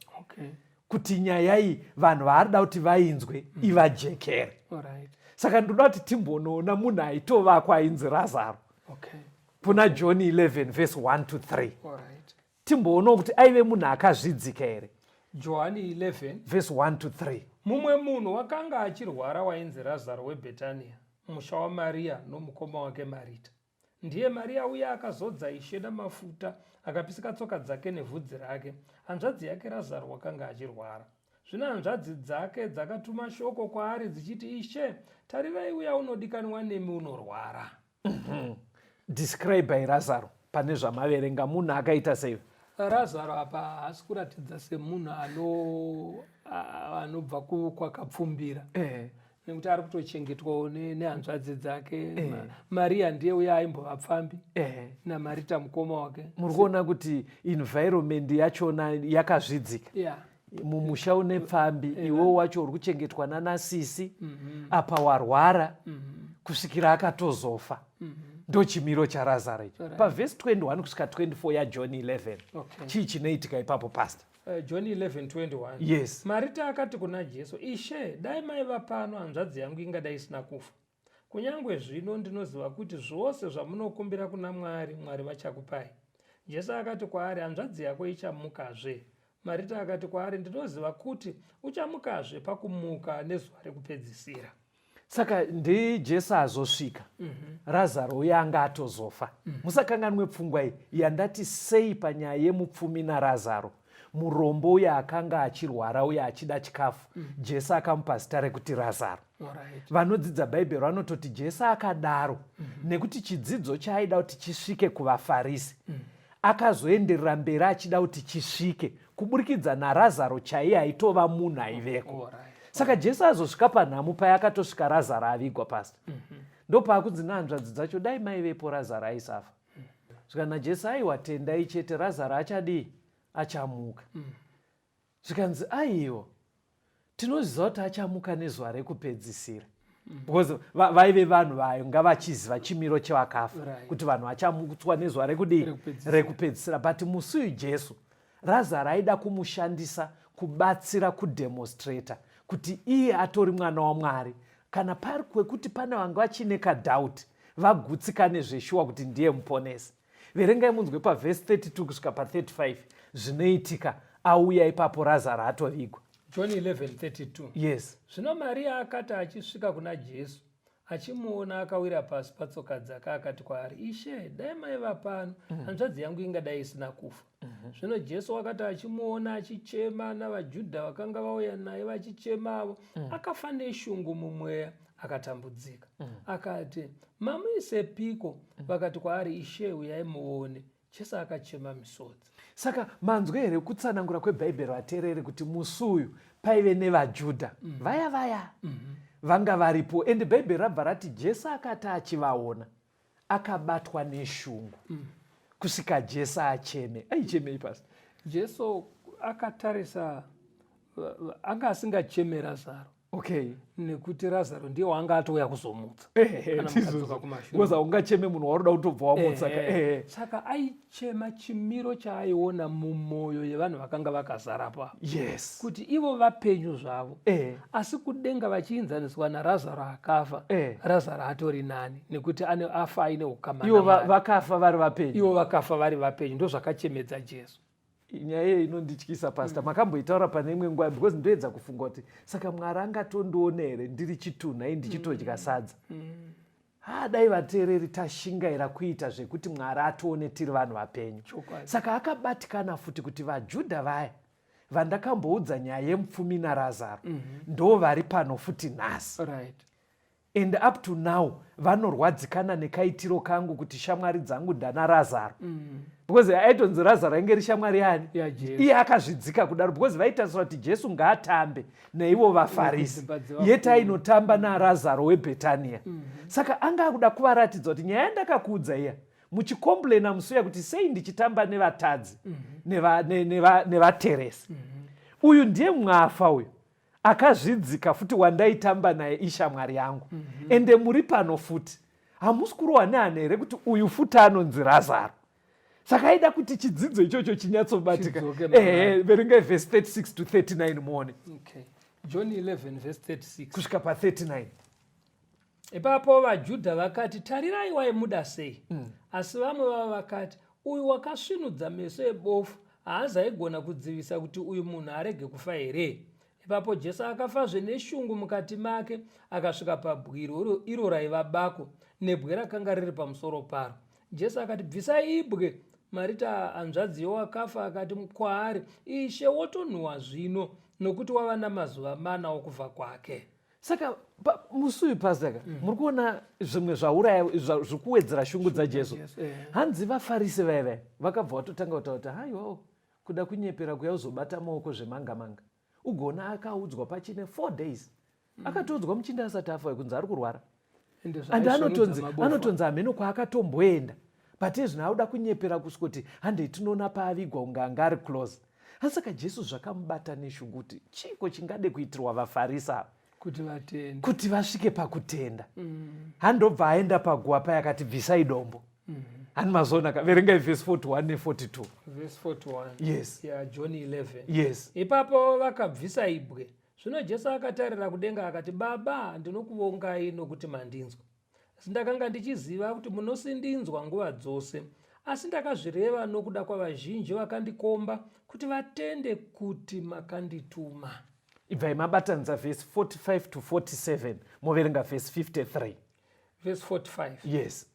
Speaker 3: kuti nyaya iyi vanhu vaarida kuti vainzwe ivajekere. Saka ndoda kuti timbonoona munhu aitovakwa ainzi Razaro kuna John 11 verse 1 to 3. Timboonawo kuti aive munhu akazvidzika here.
Speaker 2: Johani 11
Speaker 3: verse 1 to 3.
Speaker 2: Mumwe munhu wakanga achirwara wainzi Razaro, weBhetania, musha waMariya nomukoma wake Marita. Ndiye Mariya uya akazodza Ishe namafuta, akapisika tsoka dzake nevhudzi rake. Hanzvadzi yake Razaro wakanga achirwara. Zvino hanzvadzi dzake dzakatuma shoko kwaari dzichiti, "Ishe, tarirai, uya unodikanwa nemi unorwara."
Speaker 3: Describe Razaro pane zvamaverenga, munhu akaita sei?
Speaker 2: Razaro apa haasi kuratidza semunhu anobva kwakapfumbira, nekuti ari kutochengetwawo nehanzvadzi dzake. Mariya ndiye uya aimbova pfambi, naMarita mukoma wake.
Speaker 3: Muri kuona kuti environment yachona yakazvidzika. Mumusha une pfambi, iwe wacho uri kuchengetwa nanasisi, apa warwara. Kusvikira akatozofa. Ndochimiro chaRazaro ichi. Pavhesi 21 kusvika 24 yaJohn 11. Chii chinoitika ipapo, Pastor?
Speaker 2: John 11:21.
Speaker 3: Yes.
Speaker 2: Marita akati kuna Jesu, "Ishe, dai maiva pano, hanzvadzi yangu ingadai isina kufa. Kunyange zvino ndinoziva kuti zvose zvamunokumbira kuna Mwari, Mwari vachakupai." Jesu akati kwaari, "Hanzvadzi yako ichamukazve." Marita akati kwaari, "Ndinoziva kuti uchamukazve pakumuka nezuva rekupedzisira."
Speaker 3: Saka ndiJesu azosvika, Razaro uye anga atozofa. Musakanganwe pfungwa iyi yandati sei panyaya yemupfumi naRazaro. Murombo uye akanga achirwara uye achida chikafu, Jesu akamupa zita rekuti Razaro. Vanodzidza Bhaibheri vanototi Jesu akadaro nekuti chidzidzo chaaida kuti chisvike kuvaFarisi, akazoenderera mberi achida kuti chisvike kuburikidza naRazaro chaiye aitova munhu aiveko. Saka Jesu azosvika panhamo paya akatosvika Razaro avigwa, Pastor. Ndopaakunzi nehanzvadzi dzacho, "Dai maivepo, Razaro aisafa." Svika naJesu, "Aiwa, tendai chete, Razaro achadii? Achamuka." Zvikanzi, "Aiwa, tinoziva kuti achamuka nezuva rekupedzisira," because vaive vanhu vanga vachiziva chimiro chevakafa, kuti vanhu vachamutswa nezuva rekudii?
Speaker 2: Rekupedzisira.
Speaker 3: Rekupedzisira. But musi uyu Jesu, Razaro aida kumushandisa kubatsira kudemonstrata kuti iye atori mwana waMwari, kana pari kwekuti pane vanga vachine kadoubt, vagutsikane zveshuwa kuti ndiye muponesi. Verengai munzwe pavhesi 32 kusvika pa35 zvinoitika auya ipapo Razaro atovigwa.
Speaker 2: John 11:32.
Speaker 3: Yes.
Speaker 2: Zvino Mariya akati achisvika kuna Jesu, achimuona, akawira pasi patsoka dzake, akati kwaari, "Ishe, dai maiva pano, hanzvadzi yangu ingadai isina kufa." Zvino Jesu wakati achimuona achichema, navaJudha vakanga vauya naye vachichemavo, akafa neshungu mumweya, akatambudzika. Akati, "Mamuisepiko?" Vakati kwaari, "Ishe, uyai muone." Jesu akachema misodzi.
Speaker 3: Saka manzwa here kutsanangura kweBhaibheri, vateereri, kuti musi uyu paive nevaJudha vaya vaya vanga varipo, ende Bhaibheri rabva rati Jesu akati achivaona akabatwa neshungu kusvika Jesu acheme. Aichemei, Pastor?
Speaker 2: Jesu akatarisa, anga asingacheme Razaro, nekuti Razaro ndiye wanga atouya kuzomutsa. Kana mukadzoka kumashure.
Speaker 3: Because haungacheme munhu wauri kutobva wamutsa ka.
Speaker 2: Saka aichema chimiro chaaiona mumwoyo yevanhu vakanga vakazara pa kuti ivo vapenyu zvavo, asi kudenga vachiinzaniswa naRazaro akafa, Razaro atori nani nekuti ane afa aine ukama
Speaker 3: Ivo
Speaker 2: naMwari.
Speaker 3: Vakafa vari vapenyu.
Speaker 2: Ivo vakafa vari vapenyu. Ndo zvakachemedza Jesu.
Speaker 3: Nyaya iyi inondityisa, Pastor. Makamboitaura pane imwe nguva, because ndoedza kufunga kuti saka Mwari angatondiona here ndiri chitunha, ndichitodya sadza? Ha, dai vateereri tashingaira kuita zvekuti Mwari atione tiri vanhu vapenyu. Saka akabatikana futi kuti vaJudha vaya vandakamboudza nyaya yemupfumi naRazaro ndo vari pano futi nhasi, and up to now vanorwadzikana nekaitiro kangu kuti shamwari dzangu ndana Razaro, because aitonzi Razaro ainge ri shamwari yani?
Speaker 2: YaJesu.
Speaker 3: Iye akazvidzika kudaro because vaitarisira kuti Jesu ngaatambe naivo vaFarisi,
Speaker 2: Nekudzimba dzevakuru.
Speaker 3: Yet ainotamba naRazaro weBhetania. Saka anga akuda kuvaratidza kuti nyaya yandakakuudza iya muchikomplaina musuya kuti sei ndichitamba nevatadzi nevateresi, uyu ndiye mwafa uyu akazvidzika futi wandaitamba naye ishamwari yangu. Ende muri pano futi, hamusi kurohwa nehana here kuti uyu futi anonzi Razaro? Saka aida kuti chidzidzo ichocho chinyatsobatika.
Speaker 2: Chidzoke mavari.
Speaker 3: Ehe, verengai vhesi 36 to 39 muone.
Speaker 2: Okay. John 11 verse 36
Speaker 3: kusvika pa39.
Speaker 2: Ipapo vaJudha vakati, "Tarirai, waimuda sei!" Asi vamwe vavo vakati, "Uyu wakasvinudza meso ebofu haazaigona kudzivisa kuti uyu munhu arege kufa here?" Ipapo Jesu akafazve neshungu mukati make, akasvika pabwiro iro raiva bako, nebwe rakanga riri pamusoro paro. Jesu akati, "Bvisai ibwe." Marita, hanzvadzi yowakafa, akati kwaari, "Ishe, wotonhuhwa zvino, nokuti wava namazuva 4 okufa kwake."
Speaker 3: Saka musi uyu, Pastor ka, muri kuona zvimwe zvauraya zviri kuwedzera shungu dzaJesu.
Speaker 2: Jesu.
Speaker 3: Hanzi vaFarisi vaya vaya vakabva vatotanga kutaura kuti haiwawo, kuda kunyepera kuya uzobata maoko zvemanga manga. Ugoona akaudzwa pachine 4 days, akatoudzwa muchinda asati afa kunzi ari kurwara.
Speaker 2: Ende
Speaker 3: and
Speaker 2: zvaaisvinudza
Speaker 3: anotonzi
Speaker 2: mabofu.
Speaker 3: Anotonzi hameno kwaakatomboenda, but ezvino auda kunyepera kusvikoti handei tinoona paavigwa kunge anga ari close. Asi saka Jesu zvakamubata neshungu kuti chiko chingade kuitirwa vaFarisi ava.
Speaker 2: Kuti vatende,
Speaker 3: kuti vasvike pakutenda. Handobva aenda paguva paya akati, "Bvisai dombo." Hani mazoona ka? Verengai vhesi 41 ne42.
Speaker 2: Verse 41.
Speaker 3: Yes.
Speaker 2: Ya, John 11.
Speaker 3: Yes.
Speaker 2: Ipapo vakabvisa ibwe. Zvino Jesu akatarira kudenga akati, "Baba, ndinokuvongai nokuti mandinzwa. Asi ndakanga ndichiziva kuti munosindinzwa nguva dzose, asi ndakazvireva nokuda kwavazhinji vakandikomba, kuti vatende kuti makandituma."
Speaker 3: Ibvai mabatanidza vhesi 45 to 47, moverenga vhesi 53.
Speaker 2: Verse 45.
Speaker 3: Yes.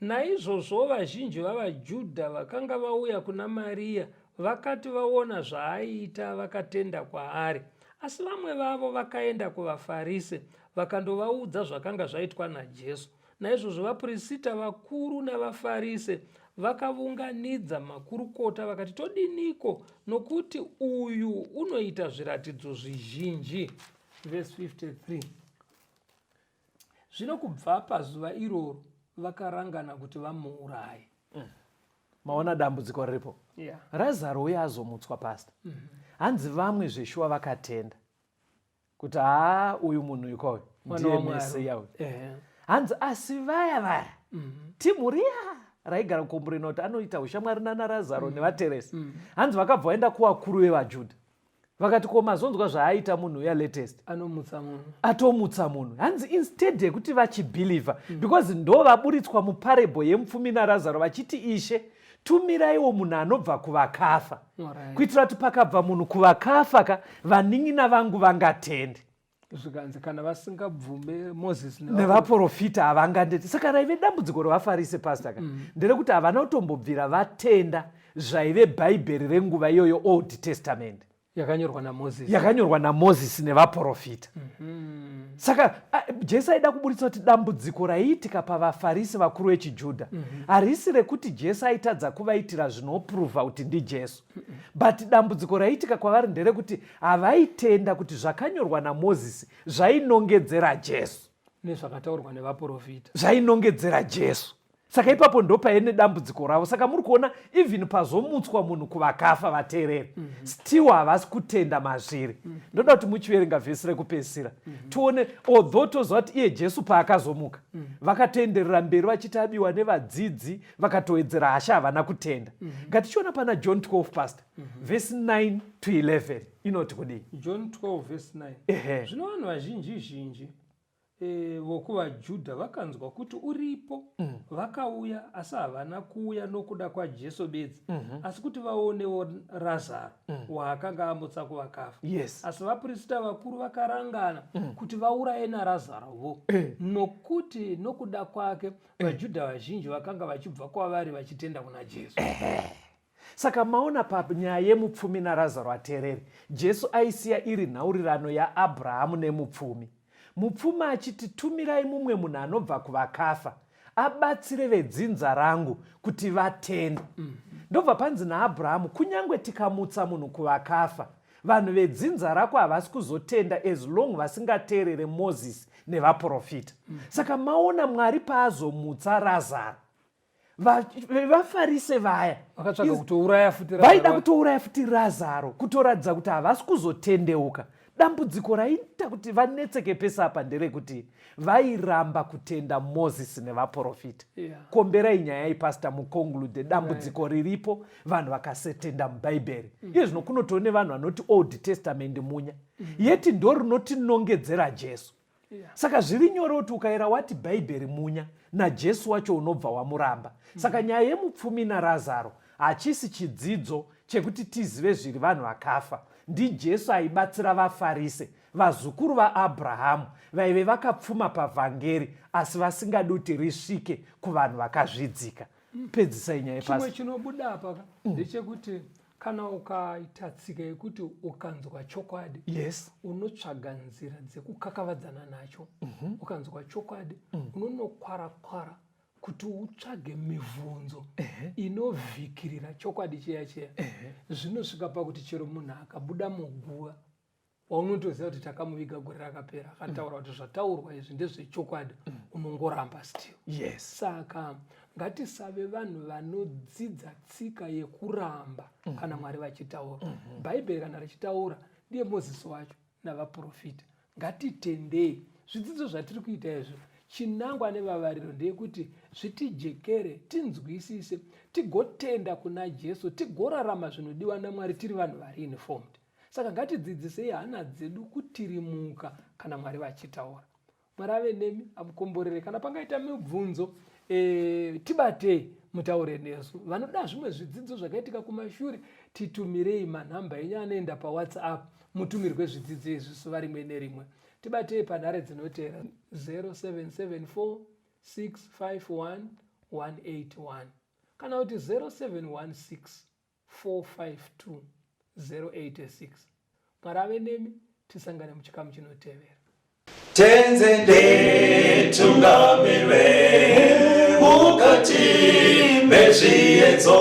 Speaker 2: Naizvozvo vazhinji vavaJudha vakanga vauya kuna Mariya vakati vaona zvaaiita, vakatenda kwaari. Asi vamwe vavo vakaenda kuvaFarise vakandovaudza zvakanga zvaitwa naJesu. Naizvozvo vapurisita vakuru navaFarise vakavunganidza makurukota vakati, "Todiniko? Nokuti uyu unoita zviratidzo zvizhinji." Verse 53. Zvino kubva pazuva iroro vakarangana kuti vamuuraye.
Speaker 3: Maona dambudziko riripo?
Speaker 2: Yeah.
Speaker 3: Razaro uye azomutswa, pasta, hanzi vamwe zveshuwa vakatenda kuti haa, uyu munhu ikoyo
Speaker 2: Mwana
Speaker 3: ndiye
Speaker 2: waMwari.
Speaker 3: Mesiya uyu. Hanzi asi vaya vaya, timu riya raigara kukomburena kuti anoita ushamwari nana Razaro nevateresi, hanzi vakabva vaenda kuvakuru vevaJudha vakati, "Ko mazonzwa zvaaita munhu uya latest?"
Speaker 2: Anomutsa munhu.
Speaker 3: Atomutsa munhu. Hanzi instead yekuti vachibhilivha, because ndo vaburitswa muparable yemupfumi naRazaro vachiti, "Ishe, tumiraiwo munhu anobva kuvakafa, kuitira kuti pakabva munhu kuvakafa ka, vanin'ina vangu vangatende."
Speaker 2: Zvikanzi kana vasingabvume Mozisi
Speaker 3: nevaprofita, havangandeti. Saka raive dambudziko revaFarise, pasta ka, nderekuti havana kutombobvira vatenda zvaive Bhaibheri renguva iyoyo, Old Testament
Speaker 2: yakanyorwa naMozisi.
Speaker 3: Yakanyorwa naMozisi nevaprofita. Saka Jesu aida kuburitsa kuti dambudziko raiitika pavaFarisi vakuru vechiJudha harisi rekuti Jesu aitadza kuvaitira zvinopuruvha kuti ndiJesu, but dambudziko raiitika kwavari nderekuti havaitenda kuti zvakanyorwa naMozisi zvainongedzera Jesu.
Speaker 2: Nezvakataurwa nevaprofita.
Speaker 3: Zvainongedzera Jesu. Saka ipapo ndopaine dambudziko ravo. Saka muri kuona, even pazomutswa munhu kuvakafa, vateereri, still havasi kutenda mazviri. Ndoda kuti muchiverenga vhesi rekupedzisira, tione. Although toziva kuti iye Jesu paakazomuka, vakatoenderera mberi vachiti abiwa nevadzidzi, vakatowedzera hasha, havana kutenda. Ngatichiona pana John 12, pastor, vhesi 9 to 11 inoti kudii?
Speaker 2: John 12 verse 9. Zvino vanhu vazhinji zhinji vokuvaJudha vakanzwa kuti uripo, vakauya, asi havana kuuya nokuda kwaJesu bedzi, asi kuti vaonewo Razaro, waakanga amutsa kuvakafa. Asi vaprista vakuru vakarangana kuti vauraye naRazarovo, nokuti nokuda kwake vaJudha vazhinji vakanga vachibva kwavari vachitenda kuna Jesu.
Speaker 3: Saka maona panyaya yemupfumi naRazaro, ateereri, Jesu aisiya iri nhaurirano yaAbhurahamu nemupfumi. Mupfumi achiti, "Tumirai mumwe munhu anobva kuvakafa abatsire vedzinza rangu kuti vatende." Ndobva panzi naAbhurahamu, "Kunyange tikamutsa munhu kuvakafa, vanhu vedzinza rako havasi kuzotenda as long vasingateerere Mozisi nevaprofita." Saka maona, Mwari paazomutsa Razaro, vaFarise vaya
Speaker 2: vakatsvaga kutouraya futi
Speaker 3: vaida
Speaker 2: Razaro.
Speaker 3: Kutouraya futi Razaro, kutoratidza kuti havasi kuzotendeuka. Dambudziko raiita kuti vanetseke pese apa nderekuti vairamba kutenda Mozisi nevaprofita. Komberai nyaya ipasta, muconclude dambudziko riripo. Vanhu vakasetenda muBhaibheri, iye zvino kunotoo nevanhu vanoti Old Testament munya, yeti ndo rinotinongedzera Jesu. Saka zviri nyore kuti ukaera wati Bhaibheri munya, naJesu wacho unobva wamuramba. Saka nyaya yemupfumi naRazaro hachisi chidzidzo chekuti tizive zviri vanhu vakafa. NdiJesu aibatsira vaFarise, vazukuru vaAbhurahamu vaive vakapfuma pavhangeri, asi vasingadi kuti risvike kuvanhu vakazvidzika. Pedzisai nyaya
Speaker 2: Chimwe
Speaker 3: yepasi.
Speaker 2: chinobuda apa ka ndechekuti kana ukaita tsika yekuti ukanzwa chokwadi, unotsvaga nzira dzekukakavadzana nacho. Ukanzwa chokwadi, unonokwara-kwara kuti utsvage mibvunzo inovhikirira chokwadi chiya chiya. Zvinosvika pakuti chero munhu akabuda muguva waunotoziva kuti takamuviga gore rakapera, akataura kuti zvataurwa izvi ndezvechokwadi, unongoramba still. Saka ngatisave vanhu vanodzidza tsika yekuramba kana Mwari vachitaura. Bhaibheri kana richitaura, ndiye Mozisi wacho navaprofita. Ngatitendei zvidzidzo zvatiri kuita izvo. Chinangwa nevavariro ndeyekuti zvitijekere, tinzwisise, tigotenda kuna Jesu, tigorarama zvinodiwa naMwari tiri vanhu vari informed. Saka ngatidzidzisei hana dzedu kutirimuka kana Mwari vachitaura. Mwari ave nemi amukomborere. Kana pangaita mibvunzo e, tibatei mutaure nesu. Vanoda zvimwe zvidzidzo zvakaitika kumashure titumirei manhamba enyu anoenda pawhatsapp mutumirwe zvidzidzo izvi zuva rimwe nerimwe. Tibatei panhare dzinoteera 0774 651 181 kana kuti 0716 452 086. Mwari ave nemi, tisangane muchikamu chinotevera.
Speaker 1: Tenze nditungamirwe mukati mezviedzo.